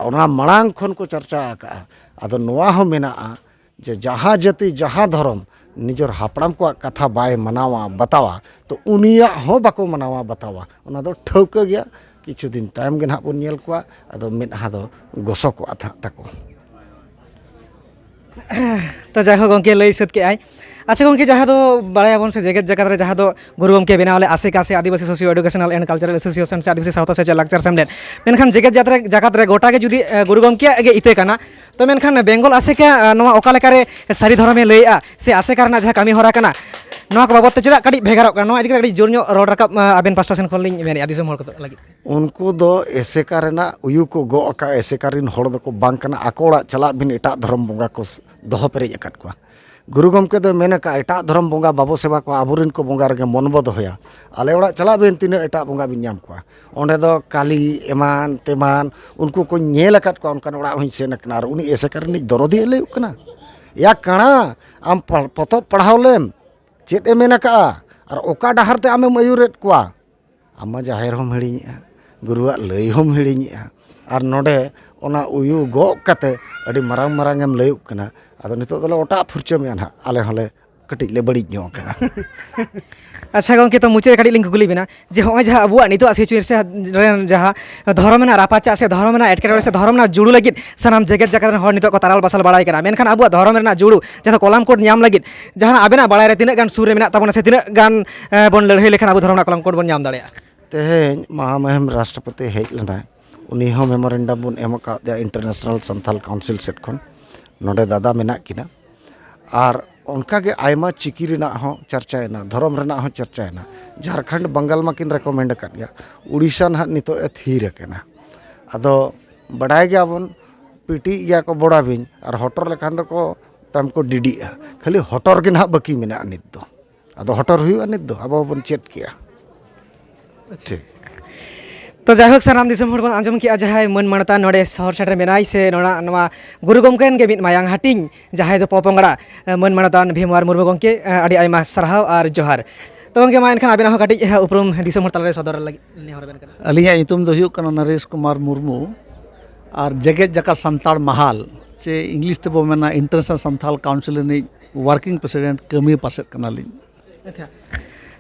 ᱚᱱᱟ ᱢᱟᱲᱟᱝ ᱠᱷᱚᱱ ᱠᱚ ᱪᱟᱨᱪᱟ ᱟᱠᱟᱫᱼᱟ᱾ ᱟᱫᱚ ᱱᱚᱣᱟ ᱦᱚᱸ ᱢᱮᱱᱟᱜᱼᱟ ᱡᱮ ᱡᱟᱦᱟᱸ ᱡᱟᱹᱛᱤ, ᱡᱟᱦᱟᱸ ᱫᱷᱚᱨᱚᱢ ᱱᱤᱡᱮᱨ ᱦᱟᱯᱲᱟᱢ ᱠᱚᱣᱟᱜ ᱠᱟᱛᱷᱟ ᱵᱟᱭ ᱢᱟᱱᱟᱣᱟ ᱵᱟᱛᱟᱣᱟ, ᱛᱚ ᱩᱱᱤᱭᱟᱜ ᱦᱚᱸ ᱵᱟᱠᱚ ᱢᱟᱱᱟᱣᱟ ᱵᱟᱛᱟᱣᱟ᱾ ᱚᱱᱟ ᱫᱚ ᱴᱷᱟᱹᱣᱠᱟᱹ ᱜᱮᱭᱟ᱾ ᱠᱤᱪᱷᱩ ᱫᱤᱱ ᱛᱟᱭᱚᱢ ᱜᱮ ᱱᱟᱦᱟᱜ ᱵᱚᱱ ᱧᱮᱞ ᱠᱚᱣᱟ, ᱟᱫᱚ ᱢᱮᱫᱦᱟ ᱫᱚ ᱜᱚᱥᱚ ᱠᱚᱜᱼᱟ ᱱᱟᱦᱟᱜ ᱛᱟᱠᱚ᱾ ᱛᱚ ᱡᱟᱭᱦᱳᱠ, ᱜᱚᱢᱠᱮ ᱞᱟᱹᱭ ᱥᱟᱹᱛ ᱠᱮᱜᱼᱟᱭ᱾ ᱟᱪᱪᱷᱟ ᱜᱚᱢᱠᱮ, ᱡᱟᱦᱟᱸ ᱫᱚ ᱵᱟᱲᱟᱭᱟᱵᱚᱱ ᱥᱮ ᱡᱮᱜᱮᱛ ᱡᱟᱠᱟᱛ ᱨᱮ ᱡᱟᱦᱟᱸ ᱫᱚ ᱜᱩᱨᱩ ᱜᱚᱢᱠᱮ ᱵᱮᱱᱟᱣ ᱞᱮᱫ ᱟᱥᱮᱠᱟ ᱥᱮ Adivasi socio educational and cultural association ᱥᱮ ᱟᱹᱫᱤᱵᱟᱹᱥᱤ ᱥᱟᱶᱛᱟ ᱥᱮᱪᱮᱫ ᱞᱟᱠᱪᱟᱨ ᱥᱮᱢᱞᱮᱫ, ᱢᱮᱱᱠᱷᱟᱱ ᱡᱮᱜᱮᱛ ᱡᱟᱛᱨᱟ ᱡᱟᱠᱟᱛ ᱨᱮ ᱜᱚᱴᱟ ᱜᱮ ᱡᱩᱫᱤ ᱮ, ᱜᱩᱨᱩ ᱜᱚᱢᱠᱮᱭᱟᱜ ᱜᱮ ᱤᱛᱟᱹ ᱠᱟᱱᱟ, ᱛᱚ ᱢᱮᱱᱠᱷᱟᱱ ᱵᱮᱝᱜᱚᱞ ᱟᱥᱮᱠᱟ ᱮ, ᱱᱚᱣᱟ ᱚᱠᱟ ᱞᱮᱠᱟᱨᱮ ᱥᱟᱹᱨᱤ ᱫᱷᱚᱨᱚᱢᱮ ᱞᱟᱹᱭᱮᱜᱼᱟ ᱥᱮ ᱟᱥᱮᱠᱟ ᱨᱮᱱᱟᱜ ᱡᱟᱦᱟᱸ ᱠᱟᱹᱢᱤ ᱦᱚᱨᱟ ᱠᱟᱱᱟ, ᱱᱚᱣᱟ ᱠᱚ ᱵᱟᱵᱚᱫ ᱛᱮ ᱪᱮᱫᱟᱜ ᱠᱟᱹᱴᱤᱡ ᱵᱷᱮᱜᱟᱨᱚᱜ ᱠᱟᱱᱟ? ᱱᱚᱣᱟ ᱤᱫᱤ ᱠᱟᱛᱮ ᱠᱟᱹᱴᱤᱡ ᱡᱳᱨ ᱧᱚᱜ ᱨᱚᱲ ᱨᱟᱠᱟᱵ ᱮ, ᱟᱵᱮᱱ ᱯᱟᱥᱴᱟ ᱥᱮᱱ ᱠᱷᱚᱱ ᱞᱤᱧ ᱢᱮᱱᱮᱫᱼᱟ ᱫᱤᱥᱚᱢ ᱦᱚᱲ ᱠᱚ ᱞᱟᱹᱜᱤᱫ ᱛᱮ᱾ ᱩᱱᱠᱩ ᱫᱚ ᱮᱥᱮᱠᱟ ᱨᱮᱱᱟᱜ ᱩᱭᱩ ᱠᱚ ᱜᱚᱜ ᱟᱠᱟᱫ, ᱮᱥᱮᱠᱟ ᱨᱮᱱ ᱦᱚᱲ ᱫᱚᱠᱚ ᱵᱟᱝ ᱠᱟᱱᱟ, ᱟᱠᱚ ᱚᱲᱟᱜ ᱪᱟᱞᱟᱜ ᱵᱤᱱ, ᱮᱴᱟᱜ ᱫᱷᱚᱨᱚᱢ ᱵᱚᱸᱜᱟ ᱠᱚ ᱥ-, ᱫᱚᱦᱚ ᱯᱮᱨᱮᱡ ᱟᱠᱟᱫ ᱠᱚᱣᱟ᱾ ᱜᱩᱨᱩ ᱜᱚᱢᱠᱮ ᱫᱚᱭ ᱢᱮᱱ ᱟᱠᱟᱫ, ᱮᱴᱟᱜ ᱫᱷᱚᱨᱚᱢ ᱵᱚᱸᱜᱟ ᱵᱟᱵᱚ ᱥᱮᱵᱟ ᱠᱚᱣᱟ, ᱟᱵᱚᱨᱮᱱ ᱠᱚ ᱵᱚᱸᱜᱟ ᱨᱮᱜᱮ ᱢᱚᱱ ᱵᱚ ᱫᱚᱦᱚᱭᱟ᱾ ᱟᱞᱮ ᱚᱲᱟᱜ ᱪᱟᱞᱟᱜ ᱵᱤᱱ, ᱛᱤᱱᱟᱹᱜ ᱮᱴᱟᱜ ᱵᱚᱸᱜᱟ ᱵᱤᱱ ᱧᱟᱢ ᱠᱚᱣᱟ᱾ ᱚᱸᱰᱮ ᱫᱚ ᱠᱟᱞᱤ ᱮᱢᱟᱱ ᱛᱮᱢᱟᱱ, ᱩᱱᱠᱩ ᱠᱚᱧ ᱧᱮᱞ ᱟᱠᱟᱫ ᱠᱚᱣᱟ, ᱚᱱᱠᱟᱱ ᱚᱲᱟᱜ ᱦᱚᱸᱧ ᱥᱮᱱ ᱟᱠᱟᱱᱟ᱾ ᱟᱨ ᱩᱱᱤ ᱮᱥᱮᱠᱟ ᱨᱤᱱᱤᱡ ᱫᱚᱨᱚᱫᱤᱭᱟᱹ ᱞᱟᱹᱭᱚᱜ ᱠᱟᱱᱟ, ᱭᱟ ᱠᱟᱬᱟ, ᱟᱢ ᱯᱟ-, ᱯᱚᱛᱚᱵ ᱯᱟᱲᱦᱟᱣ ᱞᱮᱢ, ᱪᱮᱫ ᱮ ᱢᱮᱱ ᱟᱠᱟᱫᱼᱟ ᱟᱨ ᱚᱠᱟ ᱰᱟᱦᱟᱨ ᱛᱮ ᱟᱢᱮᱢ ᱟᱹᱭᱩᱨᱮᱫ ᱠᱚᱣᱟ? ᱟᱢ ᱢᱟ ᱡᱟᱦᱮᱨ ᱦᱚᱸᱢ ᱦᱤᱲᱤᱧᱮᱜᱼᱟ, ᱜᱩᱨᱩᱣᱟᱜ ᱞᱟᱹᱭ ᱦᱚᱸᱢ ᱦᱤᱲᱤᱧᱮᱜᱼᱟ, ᱟᱨ ᱱᱚᱰᱮ ᱚᱱᱟ ᱩᱭᱩ ᱜᱚᱜ ᱠᱟᱛᱮ ᱟᱹᱰᱤ ᱢᱟᱨᱟᱝ ᱢᱟᱨᱟᱝ ᱮᱢ ᱞᱟᱹᱭᱚᱜ ᱠᱟᱱᱟ᱾ ᱟᱫᱚ ᱱᱤᱛᱚᱜ ᱫᱚᱞᱮ ᱚᱴᱟᱜ ᱯᱷᱩᱨᱪᱟᱹ ᱢᱮᱭᱟ ᱱᱟᱦᱟᱜ, ᱟᱞᱮ ᱦᱚᱸᱞᱮ ᱠᱟᱹᱴᱤᱡ ᱞᱮ ᱵᱟᱹᱲᱤᱡ ᱧᱚᱜ ᱠᱟᱱᱟ᱾ ᱟᱪᱪᱷᱟ ᱜᱚᱢᱠᱮ, ᱛᱚ ᱢᱩᱪᱟᱹᱫ ᱨᱮ ᱠᱟᱹᱴᱤᱡ ᱞᱤᱧ ᱠᱩᱠᱞᱤ ᱵᱮᱱᱟ, ᱡᱮ ᱦᱚᱸᱜᱼᱚᱭ ᱡᱟᱦᱟᱸ ᱟᱵᱚᱣᱟᱜ ᱱᱤᱛᱚᱜ situation ᱨᱮᱱ ᱡᱟᱦᱟᱸ ᱫᱷᱚᱨᱚᱢ ᱨᱮᱱᱟᱜ ᱨᱟᱯᱟᱪᱟᱜ ᱥᱮ ᱫᱷᱚᱨᱚᱢ ᱨᱮᱱᱟᱜ ᱮᱴᱠᱮᱴᱚᱬᱮ ᱥᱮ ᱫᱷᱚᱨᱚᱢ ᱨᱮᱱᱟᱜ ᱡᱩᱲᱩ ᱞᱟᱹᱜᱤᱫ ᱥᱟᱱᱟᱢ ᱡᱮᱜᱮᱛ ᱡᱟᱠᱟᱛ ᱨᱮᱱ ᱦᱚᱲ ᱱᱤᱛᱚᱜ ᱠᱚ ᱛᱟᱨᱟᱞ ᱵᱟᱥᱟᱞ ᱵᱟᱲᱟᱭ ᱠᱟᱱᱟ, ᱢᱮᱱᱠᱷᱟᱱ ᱟᱵᱚᱣᱟᱜ ᱫᱷᱚᱨᱚᱢ ᱨᱮᱱᱟᱜ ᱡᱩᱲᱩ ᱡᱟᱦᱟᱸ ᱫᱚ ᱠᱚᱞᱟᱢ ᱠᱳᱰ ᱧᱟᱢ ᱞᱟᱹᱜᱤᱫ ᱡᱟᱦᱟᱱᱟᱜ ᱟᱵᱮᱱᱟᱜ ᱵᱟᱲᱟᱭ ᱨᱮ ᱛᱤᱱᱟᱹᱜ ᱜᱟᱱ ᱥᱩᱨ ᱨᱮ ᱢᱮᱱᱟᱜ ᱛᱟᱵᱚᱱᱟ ᱥᱮ ᱛᱤᱱᱟᱹᱜ ᱜᱟᱱ ᱮ, ᱵᱚᱱ ᱞᱟᱹᱲᱦᱟᱹᱭ ᱞᱮᱠᱷᱟᱱ ᱟᱵᱚ ᱫᱷᱚᱨᱚᱢ ᱨᱮᱱᱟᱜ ᱠᱚᱞᱟᱢ ᱠᱳᱰ ᱵᱚᱱ ᱧᱟᱢ ᱫᱟᱲᱮᱭᱟᱜᱼᱟ? ᱛᱮᱦᱮᱧ ᱢᱟᱦᱟᱢᱩᱦᱤᱢ ᱨᱟᱥᱴᱨᱚᱯᱚᱛᱤ ᱦᱮᱡ ᱞᱮᱱᱟᱭ, ᱩᱱᱤ ᱦᱚᱸ ᱢᱮᱢᱳᱨᱮᱱᱰᱟᱢ ᱵᱚᱱ ᱮᱢ ᱟᱠᱟᱫᱮᱭᱟ ᱤᱱᱴᱟᱨᱱᱮᱥᱱᱟᱞ ᱥᱟᱱᱛᱟᱞ ᱠᱟᱣᱩᱱᱥᱤᱞ ᱥᱮᱫ ᱠᱷᱚᱱ᱾ ᱱᱚᱰᱮ ᱫᱟᱫᱟ ᱢᱮᱱᱟᱜ ᱠᱤᱱᱟ᱾ ᱟᱨ ᱚᱱᱠᱟᱜᱮ ᱟᱭᱢᱟ ᱪᱤᱠᱤ ᱨᱮᱱᱟᱜ ᱦᱚᱸ ᱪᱟᱨᱪᱟᱭᱮᱱᱟ, ᱫᱷᱚᱨᱚᱢ ᱨᱮᱱᱟᱜ ᱦᱚᱸ ᱪᱟᱨᱪᱟᱭᱮᱱᱟ᱾ ᱡᱷᱟᱲᱠᱷᱚᱸᱰ ᱵᱟᱝᱜᱟᱞ ᱢᱟᱠᱤᱱ ᱨᱮᱠᱚᱢᱮᱱᱰ ᱟᱠᱟᱫ ᱜᱮᱭᱟ, ᱩᱲᱤᱥᱥᱟ ᱱᱟᱦᱟᱜ ᱱᱤᱛᱚᱜ ᱮ ᱛᱷᱤᱨ ᱟᱠᱟᱱᱟ᱾ ᱟᱫᱚ ᱵᱟᱰᱟᱭ ᱜᱮᱭᱟᱵᱚᱱ, ᱯᱤᱴᱤᱜ ᱜᱮᱭᱟ ᱠᱚ ᱵᱚᱲᱟ ᱵᱤᱧ, ᱟᱨ ᱦᱚᱴᱚᱨ ᱞᱮᱠᱷᱟᱱ ᱫᱚᱠᱚ ᱛᱟᱭᱚᱢ ᱠᱚ ᱰᱤᱰᱤᱜᱼᱟ᱾ ᱠᱷᱟᱹᱞᱤ ᱦᱚᱴᱚᱨ ᱜᱮ ᱱᱟᱦᱟᱜ ᱵᱟᱹᱠᱤ ᱢᱮᱱᱟᱜᱼᱟ ᱱᱤᱛ ᱫᱚ᱾ ᱟᱫᱚ ᱦᱚᱴᱚᱨ ᱦᱩᱭᱩᱜᱼᱟ ᱱᱤᱛ ᱫᱚ, ᱟᱵᱚ ᱵᱚᱱ ᱪᱮᱫ ᱠᱮᱜᱼᱟ᱾ ᱴᱷᱤᱠ᱾ ᱛᱚ ᱡᱟᱭᱦᱳᱠ, ᱥᱟᱱᱟᱢ ᱫᱤᱥᱚᱢ ᱦᱚᱲ ᱵᱚᱱ ᱟᱸᱡᱚᱢ ᱠᱮᱜᱼᱟ, ᱡᱟᱦᱟᱸᱭ ᱢᱟᱹᱱ ᱢᱟᱱᱚᱛᱟᱱ ᱱᱚᱰᱮ ᱥᱚᱦᱚᱨ ᱥᱮᱴᱮᱨ ᱢᱮᱱᱟᱭ ᱥᱮ ᱱᱚᱰᱮ ᱱᱚᱣᱟ ᱜᱩᱨᱩ ᱜᱚᱢᱠᱮ ᱨᱮᱱ ᱜᱮ ᱢᱤᱫ ᱢᱟᱭᱟᱝ ᱦᱟᱹᱴᱤᱧ, ᱡᱟᱦᱟᱸᱭ ᱫᱚ ᱯᱚᱯᱚᱝᱲᱟ, ᱮ, ᱢᱟᱹᱱ ᱢᱟᱱᱚᱛᱟᱱ ᱵᱷᱤᱢᱣᱟᱨ ᱢᱩᱨᱢᱩ ᱜᱚᱢᱠᱮ, ᱮ, ᱟᱹᱰᱤ ᱟᱭᱢᱟ ᱥᱟᱨᱦᱟᱣ ᱟᱨ ᱡᱚᱦᱟᱨ᱾ ᱛᱚ ᱜᱚᱢᱠᱮ, ᱢᱟ ᱮᱱᱠᱷᱟᱱ ᱟᱵᱮᱱᱟᱜ ᱦᱚᱸ ᱠᱟᱹᱴᱤᱡ, ᱮ, ᱩᱯᱨᱩᱢ ᱫᱤᱥᱚᱢ ᱦᱚᱲ ᱛᱟᱞᱟᱨᱮ ᱥᱚᱫᱚᱨ ᱞᱟᱹᱜᱤᱫ ᱱᱮᱦᱚᱨ ᱟᱵᱮᱱ ᱠᱟᱱᱟ᱾ ᱟᱹᱞᱤᱧᱟᱜ ᱧᱩᱛᱩᱢ ᱫᱚ ᱦᱩᱭᱩᱜ ᱠᱟᱱᱟ ᱱᱚᱨᱮᱥ ᱠᱩᱢᱟᱨ ᱢᱩᱨᱢᱩ, ᱟᱨ ᱡᱮᱜᱮᱛ ᱡᱟᱠᱟᱛ ᱥᱟᱱᱛᱟᱲ ᱢᱟᱦᱟᱞ, ᱥᱮ ᱤᱝᱞᱤᱥ ᱛᱮᱵᱚ ᱢᱮᱱᱟ ᱤᱱᱴᱟᱨᱱᱮᱥᱱᱟᱞ ᱥᱟᱱᱛᱟᱲ ᱠᱟᱣᱩᱱᱥᱤᱞ ᱨᱤᱱᱤᱡ ᱣᱟᱨᱠᱤᱝ ᱯᱨᱮᱥᱤᱰᱮᱱᱴ, ᱠᱟᱹᱢᱤ ᱯᱟᱨᱥᱮᱫ ᱠᱟᱱᱟᱞᱤᱧ᱾ ᱟᱪᱪᱷᱟ,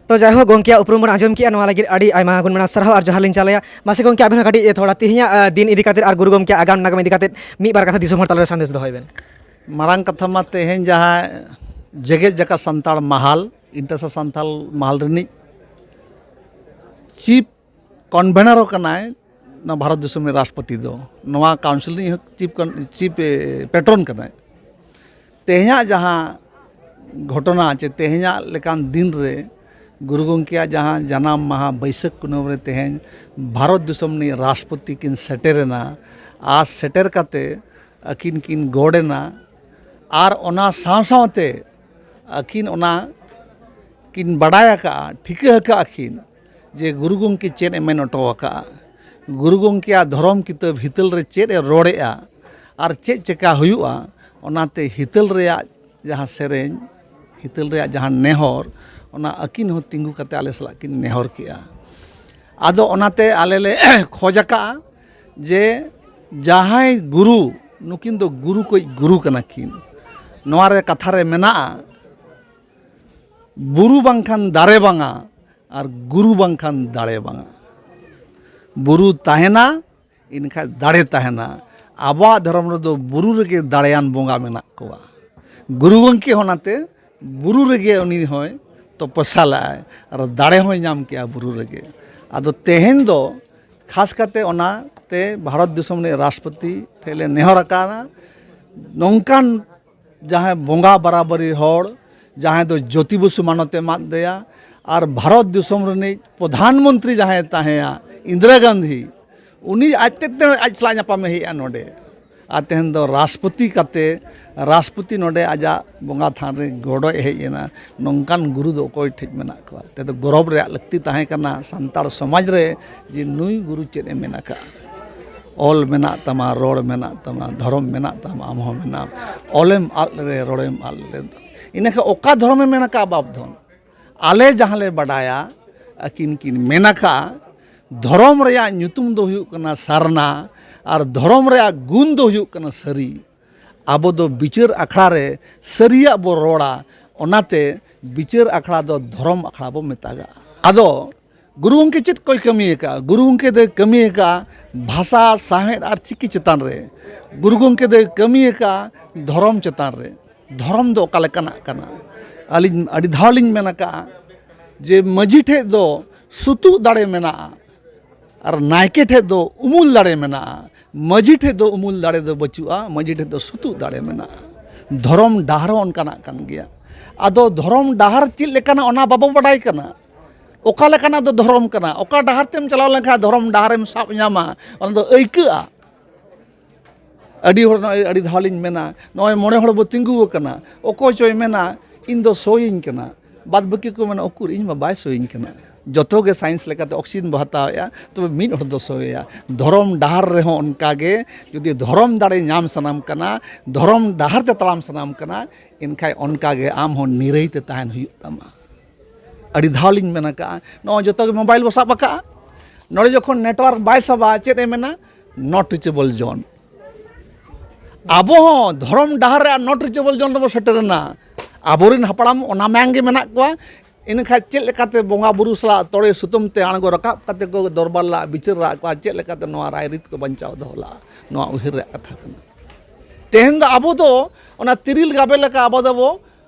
ᱛᱚ ᱡᱟᱭᱦᱳᱠ, ᱜᱚᱢᱠᱮᱭᱟᱜ ᱩᱯᱨᱩᱢ ᱵᱚᱱ ᱟᱸᱡᱚᱢ ᱠᱮᱜᱼᱟ, ᱱᱚᱣᱟ ᱞᱟᱹᱜᱤᱫ ᱟᱹᱰᱤ ᱟᱭᱢᱟ ᱜᱩᱱ ᱢᱟᱱᱟᱣ ᱥᱟᱨᱦᱟᱣ ᱟᱨ ᱡᱚᱦᱟᱨ ᱞᱤᱧ ᱪᱟᱞᱟᱭᱟ᱾ ᱢᱟᱥᱮ ᱜᱚᱢᱠᱮ, ᱟᱵᱮᱱ ᱦᱚᱸ ᱠᱟᱹᱴᱤᱡ ᱛᱷᱚᱲᱟ ᱛᱮᱦᱮᱧᱟᱜ, ᱟ, ᱫᱤᱱ ᱤᱫᱤ ᱠᱟᱛᱮ ᱟᱨ ᱜᱩᱨᱩ ᱜᱚᱢᱠᱮᱭᱟᱜ ᱟᱜᱟᱢ ᱱᱟᱜᱟᱢ ᱤᱫᱤ ᱠᱟᱛᱮ ᱢᱤᱫ ᱵᱟᱨ ᱠᱟᱛᱷᱟ ᱫᱤᱥᱚᱢ ᱦᱚᱲ ᱛᱟᱞᱟᱨᱮ ᱥᱟᱸᱫᱮᱥ ᱫᱚᱦᱚᱭ ᱵᱮᱱ᱾ ᱢᱟᱨᱟᱝ ᱠᱟᱛᱷᱟ ᱢᱟ ᱛᱮᱦᱮᱧ ᱡᱟᱦᱟᱸ ᱡᱮᱜᱮᱛ ᱡᱟᱠᱟᱛ ᱥᱟᱱᱛᱟᱲ ᱢᱟᱦᱟᱞ, ᱤᱱᱴᱟᱨᱥᱟ ᱥᱟᱱᱛᱟᱲ ᱢᱟᱦᱟᱞ ᱨᱤᱱᱤᱡ ᱪᱤᱯ ᱠᱚᱱᱵᱷᱮᱱᱟᱨ ᱦᱚᱸ ᱠᱟᱱᱟᱭ ᱱᱚᱣᱟ ᱵᱷᱟᱨᱚᱛ ᱫᱤᱥᱚᱢ ᱨᱤᱱᱤᱡ ᱨᱟᱥᱴᱨᱚᱯᱚᱛᱤ ᱫᱚ᱾ ᱱᱚᱣᱟ ᱠᱟᱣᱩᱱᱥᱤᱞ ᱨᱤᱱᱤᱡ ᱦᱚᱸ ᱪᱤᱯ ᱠᱚᱱ-, ᱪᱤᱯ, ᱮ, ᱯᱮᱴᱨᱚᱱ ᱠᱟᱱᱟᱭ᱾ ᱛᱮᱦᱮᱧᱟᱜ ᱡᱟᱦᱟᱸ ᱜᱷᱚᱴᱚᱱᱟ ᱪᱮ ᱛᱮᱦᱮᱧᱟᱜ ᱞᱮᱠᱟᱱ ᱫᱤᱱ ᱨᱮ ᱜᱩᱨᱩ ᱜᱚᱢᱠᱮᱭᱟᱜ ᱡᱟᱦᱟᱸ ᱡᱟᱱᱟᱢ ᱢᱟᱦᱟ ᱵᱟᱹᱭᱥᱟᱹᱠᱷ ᱠᱩᱱᱟᱹᱢᱤ ᱨᱮ ᱛᱮᱦᱮᱧ ᱵᱷᱟᱨᱚᱛ ᱫᱤᱥᱚᱢ ᱨᱤᱱᱤᱡ ᱨᱟᱥᱴᱨᱚᱯᱚᱛᱤ ᱠᱤᱱ ᱥᱮᱴᱮᱨᱮᱱᱟ, ᱟᱨ ᱥᱮᱴᱮᱨ ᱠᱟᱛᱮ ᱟᱹᱠᱤᱱ ᱠᱤᱱ ᱜᱚᱰ ᱮᱱᱟ, ᱟᱨ ᱚᱱᱟ ᱥᱟᱶ ᱥᱟᱶᱛᱮ ᱟᱹᱠᱤᱱ ᱚᱱᱟ ᱠᱤᱱ ᱵᱟᱰᱟᱭ ᱟᱠᱟᱫᱼᱟ, ᱴᱷᱤᱠᱟᱹ ᱟᱠᱟᱫᱼᱟ ᱠᱤᱱ ᱡᱮ ᱜᱩᱨᱩ ᱜᱚᱢᱠᱮ ᱪᱮᱫ ᱮ ᱢᱮᱱ ᱦᱚᱴᱚ ᱟᱠᱟᱫᱼᱟ, ᱜᱩᱨᱩ ᱜᱚᱢᱠᱮᱭᱟᱜ ᱫᱷᱚᱨᱚᱢ ᱠᱤᱛᱟᱹᱵ ᱦᱤᱛᱟᱹᱞ ᱨᱮ ᱪᱮᱫ ᱮ ᱨᱚᱲᱮᱫᱼᱟ ᱟᱨ ᱪᱮᱫ ᱪᱮᱠᱟ ᱦᱩᱭᱩᱜᱼᱟ᱾ ᱚᱱᱟᱛᱮ ᱦᱤᱛᱟᱹᱞ ᱨᱮᱭᱟᱜ ᱡᱟᱦᱟᱸ ᱥᱮᱨᱮᱧ, ᱦᱤᱛᱟᱹᱞ ᱨᱮᱭᱟᱜ ᱡᱟᱦᱟᱸ ᱱᱮᱦᱚᱨ, ᱚᱱᱟ ᱟᱹᱠᱤᱱ ᱦᱚᱸ ᱛᱤᱸᱜᱩ ᱠᱟᱛᱮ ᱟᱞᱮ ᱥᱟᱞᱟᱜ ᱠᱤᱱ ᱱᱮᱦᱚᱨ ᱠᱮᱜᱼᱟ᱾ ᱟᱫᱚ ᱚᱱᱟᱛᱮ ᱟᱞᱮ ᱞᱮ ᱠᱷᱚᱡᱽ ᱟᱠᱟᱫᱼᱟ ᱡᱮ ᱡᱟᱦᱟᱸᱭ ᱜᱩᱨᱩ, ᱱᱩᱠᱤᱱ ᱫᱚ ᱜᱩᱨᱩ ᱠᱚᱭᱤᱡ ᱜᱩᱨᱩ ᱠᱟᱱᱟ ᱠᱤᱱ᱾ ᱱᱚᱣᱟ ᱨᱮ ᱠᱟᱛᱷᱟ ᱨᱮ ᱢᱮᱱᱟᱜᱼᱟ, ᱵᱩᱨᱩ ᱵᱟᱝᱠᱷᱟᱱ ᱫᱟᱨᱮ ᱵᱟᱝᱟ, ᱟᱨ ᱜᱩᱨᱩ ᱵᱟᱝᱠᱷᱟᱱ ᱫᱟᱲᱮ ᱵᱟᱝᱟ᱾ ᱵᱩᱨᱩ ᱛᱟᱦᱮᱱᱟ, ᱤᱱᱟᱹᱠᱷᱟᱡ ᱫᱟᱲᱮ ᱛᱟᱦᱮᱱᱟ᱾ ᱟᱵᱚᱣᱟᱜ ᱫᱷᱚᱨᱚᱢ ᱨᱮᱫᱚ ᱵᱩᱨᱩ ᱨᱮᱜᱮ ᱫᱟᱲᱮᱭᱟᱱ ᱵᱚᱸᱜᱟ ᱢᱮᱱᱟᱜ ᱠᱚᱣᱟ᱾ ᱜᱩᱨᱩ ᱜᱚᱢᱠᱮ ᱦᱚᱸ ᱚᱱᱟᱛᱮ ᱵᱩᱨᱩ ᱨᱮᱜᱮ ᱩᱱᱤ ᱦᱚᱸᱭ ᱛᱚᱯᱚᱥᱟ ᱞᱮᱫᱼᱟᱭ ᱟᱨ ᱫᱟᱲᱮ ᱦᱚᱸᱭ ᱧᱟᱢ ᱠᱮᱜᱼᱟ ᱵᱩᱨᱩ ᱨᱮᱜᱮ᱾ ᱟᱫᱚ ᱛᱮᱦᱮᱧ ᱫᱚ ᱠᱷᱟᱥ ᱠᱟᱛᱮ ᱚᱱᱟᱛᱮ ᱵᱷᱟᱨᱚᱛ ᱫᱤᱥᱚᱢ ᱨᱤᱱᱤᱡ ᱨᱟᱥᱴᱨᱚᱯᱚᱛᱤ ᱴᱷᱮᱱ ᱞᱮ ᱱᱮᱦᱚᱨ ᱟᱠᱟᱱᱟ, ᱱᱚᱝᱠᱟᱱ ᱡᱟᱦᱟᱸᱭ ᱵᱚᱸᱜᱟ ᱵᱟᱨᱟᱵᱟᱨᱤ ᱦᱚᱲ, ᱡᱟᱦᱟᱸᱭ ᱫᱚ ᱡᱳᱛᱤ ᱵᱚᱥᱩ ᱢᱟᱱᱚᱛ ᱮ ᱮᱢᱟᱫ ᱫᱮᱭᱟ, ᱟᱨ ᱵᱷᱟᱨᱚᱛ ᱫᱤᱥᱚᱢ ᱨᱤᱱᱤᱡ ᱯᱨᱚᱫᱷᱟᱱ ᱢᱚᱱᱛᱨᱤ ᱡᱟᱦᱟᱸᱭ ᱛᱟᱦᱮᱸᱭᱟ ᱤᱱᱫᱤᱨᱟ ᱜᱟᱱᱫᱷᱤ, ᱩᱱᱤ ᱟᱡ ᱛᱮᱫ ᱛᱮ ᱟᱡ ᱥᱟᱞᱟᱜ ᱧᱟᱯᱟᱢᱮ ᱦᱮᱡ ᱮᱱᱟ ᱱᱚᱰᱮ᱾ ᱟᱨ ᱛᱮᱦᱮᱧ ᱫᱚ ᱨᱟᱥᱴᱨᱚᱯᱚᱛᱤ ᱠᱟᱛᱮ, ᱨᱟᱥᱴᱨᱚᱯᱚᱛᱤ ᱱᱚᱰᱮ ᱟᱡᱟᱜ ᱵᱚᱸᱜᱟ ᱛᱷᱟᱱ ᱨᱮ ᱜᱚᱰᱚᱡ ᱦᱮᱡ ᱮᱱᱟ᱾ ᱱᱚᱝᱠᱟᱱ ᱜᱩᱨᱩ ᱫᱚ ᱚᱠᱚᱭ ᱴᱷᱮᱡ ᱢᱮᱱᱟᱜ ᱠᱚᱣᱟ? ᱛᱮᱫᱚ ᱜᱚᱨᱚᱵᱽ ᱨᱮᱭᱟᱜ ᱞᱟᱹᱠᱛᱤ ᱛᱟᱦᱮᱸ ᱠᱟᱱᱟ ᱥᱟᱱᱛᱟᱲ ᱥᱚᱢᱟᱡᱽ ᱨᱮ, ᱡᱮ ᱱᱩᱭ ᱜᱩᱨᱩ ᱪᱮᱫ ᱮ ᱢᱮᱱ ᱟᱠᱟᱫᱼᱟ᱾ ᱚᱞ ᱢᱮᱱᱟᱜ ᱛᱟᱢᱟ, ᱨᱚᱲ ᱢᱮᱱᱟᱜ ᱛᱟᱢᱟ, ᱫᱷᱚᱨᱚᱢ ᱢᱮᱱᱟᱜ ᱛᱟᱢᱟ, ᱟᱢ ᱦᱚᱸ ᱢᱮᱱᱟᱢ᱾ ᱚᱞᱮᱢ ᱟᱫ ᱞᱮᱨᱮ, ᱨᱚᱲᱮᱢ ᱟᱫ ᱞᱮᱨᱮ, ᱤᱱᱟᱹᱠᱷᱟᱱ ᱚᱠᱟ ᱫᱷᱚᱨᱚᱢᱮ ᱢᱮᱱ ᱟᱠᱟᱫᱼᱟ ᱵᱟᱯ ᱫᱷᱚᱱ? ᱟᱞᱮ ᱡᱟᱦᱟᱸ ᱞᱮ ᱵᱟᱰᱟᱭᱟ, ᱟᱹᱠᱤᱱ ᱠᱤᱱ ᱢᱮᱱ ᱟᱠᱟᱫᱼᱟ, ᱫᱷᱚᱨᱚᱢ ᱨᱮᱭᱟᱜ ᱧᱩᱛᱩᱢ ᱫᱚ ᱦᱩᱭᱩᱜ ᱠᱟᱱᱟ ᱥᱟᱨᱱᱟ, ᱟᱨ ᱫᱷᱚᱨᱚᱢ ᱨᱮᱭᱟᱜ ᱜᱩᱱ ᱫᱚ ᱦᱩᱭᱩᱜ ᱠᱟᱱᱟ ᱥᱟᱹᱨᱤ᱾ ᱟᱵᱚ ᱫᱚ ᱵᱤᱪᱟᱹᱨ ᱟᱠᱷᱲᱟ ᱨᱮ ᱥᱟᱹᱨᱤᱭᱟᱜ ᱵᱚ ᱨᱚᱲᱟ, ᱚᱱᱟᱛᱮ ᱵᱤᱪᱟᱹᱨ ᱟᱠᱷᱲᱟ ᱫᱚ ᱫᱷᱚᱨᱚᱢ ᱟᱠᱷᱲᱟ ᱵᱚ ᱢᱮᱛᱟᱜᱟᱜᱼᱟ᱾ ᱟᱫᱚ ᱜᱩᱨᱩ ᱜᱚᱢᱠᱮ ᱪᱮᱫ ᱠᱚᱭ ᱠᱟᱹᱢᱤ ᱟᱠᱟᱫᱼᱟ? ᱜᱩᱨᱩ ᱜᱚᱢᱠᱮ ᱫᱚᱭ ᱠᱟᱹᱢᱤ ᱟᱠᱟᱫᱼᱟ ᱵᱷᱟᱥᱟ, ᱥᱟᱶᱦᱮᱫ ᱟᱨ ᱪᱤᱠᱤ ᱪᱮᱛᱟᱱ ᱨᱮ᱾ ᱜᱩᱨᱩ ᱜᱚᱢᱠᱮ ᱫᱚᱭ ᱠᱟᱹᱢᱤ ᱟᱠᱟᱫᱼᱟ ᱫᱷᱚᱨᱚᱢ ᱪᱮᱛᱟᱱ ᱨᱮ᱾ ᱫᱷᱚᱨᱚᱢ ᱫᱚ ᱚᱠᱟ ᱞᱮᱠᱟᱱᱟᱜ ᱠᱟᱱᱟ? ᱟᱹᱞᱤᱧ ᱟᱹᱰᱤ ᱫᱷᱟᱣ ᱞᱤᱧ ᱢᱮᱱ ᱟᱠᱟᱫᱼᱟ ᱡᱮ ᱢᱟᱹᱡᱷᱤ ᱴᱷᱮᱡ ᱫᱚ ᱥᱩᱛᱩᱜ ᱫᱟᱲᱮ ᱢᱮᱱᱟᱜᱼᱟ, ᱟᱨ ᱱᱟᱭᱠᱮ ᱴᱷᱮᱡ ᱫᱚ ᱩᱢᱩᱞ ᱫᱟᱲᱮ ᱢᱮᱱᱟᱜᱼᱟ᱾ ᱢᱟᱹᱡᱷᱤ ᱴᱷᱮᱡ ᱫᱚ ᱩᱢᱩᱞ ᱫᱟᱲᱮ ᱫᱚ ᱵᱟᱹᱪᱩᱜᱼᱟ, ᱢᱟᱹᱡᱷᱤ ᱴᱷᱮᱡ ᱫᱚ ᱥᱩᱛᱩᱜ ᱫᱟᱲᱮ ᱢᱮᱱᱟᱜᱼᱟ᱾ ᱫᱷᱚᱨᱚᱢ ᱰᱟᱦᱟᱨ ᱦᱚᱸ ᱚᱱᱠᱟᱱᱟᱜ ᱠᱟᱱ ᱜᱮᱭᱟ᱾ ᱟᱫᱚ ᱫᱷᱚᱨᱚᱢ ᱰᱟᱦᱟᱨ ᱪᱮᱫ ᱞᱮᱠᱟᱱᱟ ᱚᱱᱟ ᱵᱟᱵᱚ ᱵᱟᱰᱟᱭ ᱠᱟᱱᱟ᱾ ᱚᱠᱟ ᱞᱮᱠᱟᱱᱟᱜ ᱫᱚ ᱫᱷᱚᱨᱚᱢ ᱠᱟᱱᱟ? ᱚᱠᱟ ᱰᱟᱦᱟᱨ ᱛᱮᱢ ᱪᱟᱞᱟᱣ ᱞᱮᱱᱠᱷᱟᱱ ᱫᱷᱚᱨᱚᱢ ᱰᱟᱦᱟᱨᱮᱢ ᱥᱟᱵ ᱧᱟᱢᱟ, ᱚᱱᱟ ᱫᱚ ᱟᱹᱭᱠᱟᱹᱜᱼᱟ᱾ ᱟᱹᱰᱤ ᱦᱚᱲ ᱱᱚᱜᱼᱚᱭ ᱟᱹᱰᱤ ᱫᱷᱟᱣ ᱞᱤᱧ ᱢᱮᱱᱟ, ᱱᱚᱜᱼᱚᱭ ᱢᱚᱬᱮ ᱦᱚᱲ ᱵᱚ ᱛᱤᱸᱜᱩ ᱟᱠᱟᱱᱟ, ᱚᱠᱚᱭ ᱪᱚᱭ ᱢᱮᱱᱟ ᱤᱧ ᱫᱚ ᱥᱳᱭᱤᱧ ᱠᱟᱱᱟ, ᱵᱟᱫ ᱵᱟᱹᱠᱤ ᱠᱚ ᱢᱮᱱᱟ ᱩᱠᱩᱨ ᱤᱧ ᱢᱟ ᱵᱟᱭ ᱥᱳᱭᱤᱧ ᱠᱟᱱᱟ᱾ ᱡᱚᱛᱚ ᱜᱮ ᱥᱟᱭᱮᱱᱥ ᱞᱮᱠᱟᱛᱮ ᱚᱠᱥᱤᱡᱮᱱ ᱵᱚ ᱦᱟᱛᱟᱣᱮᱫᱼᱟ, ᱛᱚᱵᱮ ᱢᱤᱫ ᱦᱚᱲ ᱫᱚ ᱥᱳᱭᱮᱭᱟ᱾ ᱫᱷᱚᱨᱚᱢ ᱰᱟᱦᱟᱨ ᱨᱮᱦᱚᱸ ᱚᱱᱠᱟ ᱜᱮ, ᱡᱩᱫᱤ ᱫᱷᱚᱨᱚᱢ ᱫᱟᱲᱮ ᱧᱟᱢ ᱥᱟᱱᱟᱢ ᱠᱟᱱᱟ, ᱫᱷᱚᱨᱚᱢ ᱰᱟᱦᱟᱨ ᱛᱮ ᱛᱟᱲᱟᱢ ᱥᱟᱱᱟᱢ ᱠᱟᱱᱟ, ᱮᱱᱠᱷᱟᱱ ᱚᱱᱠᱟ ᱜᱮ ᱟᱢ ᱦᱚᱸ ᱱᱤᱨᱟᱹᱭ ᱛᱮ ᱛᱟᱦᱮᱱ ᱦᱩᱭᱩᱜ ᱛᱟᱢᱟ᱾ ᱟᱹᱰᱤ ᱫᱷᱟᱣ ᱞᱤᱧ ᱢᱮᱱ ᱟᱠᱟᱫᱼᱟ, ᱱᱚᱜᱼᱚᱭ ᱡᱚᱛᱚ ᱜᱮ ᱢᱳᱵᱟᱭᱤᱞ ᱵᱚ ᱥᱟᱵ ᱟᱠᱟᱫᱼᱟ, ᱱᱚᱰᱮ ᱡᱚᱠᱷᱚᱱ ᱱᱮᱴᱣᱟᱨᱠ ᱵᱟᱭ ᱥᱟᱵᱟ, ᱪᱮᱫ ᱮ ᱢᱮᱱᱟ? ᱱᱚᱴ ᱨᱤᱪᱮᱵᱚᱞ ᱡᱳᱱ᱾ ᱟᱵᱚ ᱦᱚᱸ ᱫᱷᱚᱨᱚᱢ ᱰᱟᱦᱟᱨ ᱨᱮ ᱱᱚᱴ ᱨᱤᱪᱮᱵᱚᱞ ᱡᱳᱱ ᱨᱮᱵᱚ ᱥᱮᱴᱮᱨᱮᱱᱟ᱾ ᱟᱵᱚᱨᱮᱱ ᱦᱟᱯᱲᱟᱢ ᱚᱱᱟ ᱢᱟᱭᱟᱝ ᱜᱮ ᱢᱮᱱᱟᱜ ᱠᱚᱣᱟ᱾ ᱤᱱᱟᱹᱠᱷᱟᱡ ᱪᱮᱫ ᱞᱮᱠᱟᱛᱮ ᱵᱚᱸᱜᱟ ᱵᱩᱨᱩ ᱥᱟᱞᱟᱜ ᱛᱚᱲᱮ ᱥᱩᱛᱟᱹᱢ ᱛᱮ ᱟᱬᱜᱚ ᱨᱟᱠᱟᱵ ᱠᱟᱛᱮ ᱠᱚ ᱫᱚᱨᱵᱟᱨ ᱞᱟᱜ ᱵᱤᱪᱟᱹᱨ ᱞᱟᱜ ᱠᱚᱣᱟ, ᱪᱮᱫ ᱞᱮᱠᱟᱛᱮ ᱱᱚᱣᱟ ᱨᱟᱭ ᱨᱤᱛ ᱠᱚ ᱵᱟᱧᱪᱟᱣ ᱫᱚᱦᱚ ᱞᱟᱜᱼᱟ? ᱱᱚᱣᱟ ᱩᱭᱦᱟᱹᱨ ᱨᱮᱭᱟᱜ ᱠᱟᱛᱷᱟ ᱠᱟᱱᱟ᱾ ᱛᱮᱦᱮᱧ ᱫᱚ ᱟᱵᱚ ᱫᱚ ᱚᱱᱟ ᱛᱤᱨᱤᱞ ᱜᱟᱵᱮ ᱞᱮᱠᱟ ᱟᱵᱚ ᱫᱚᱵᱚ,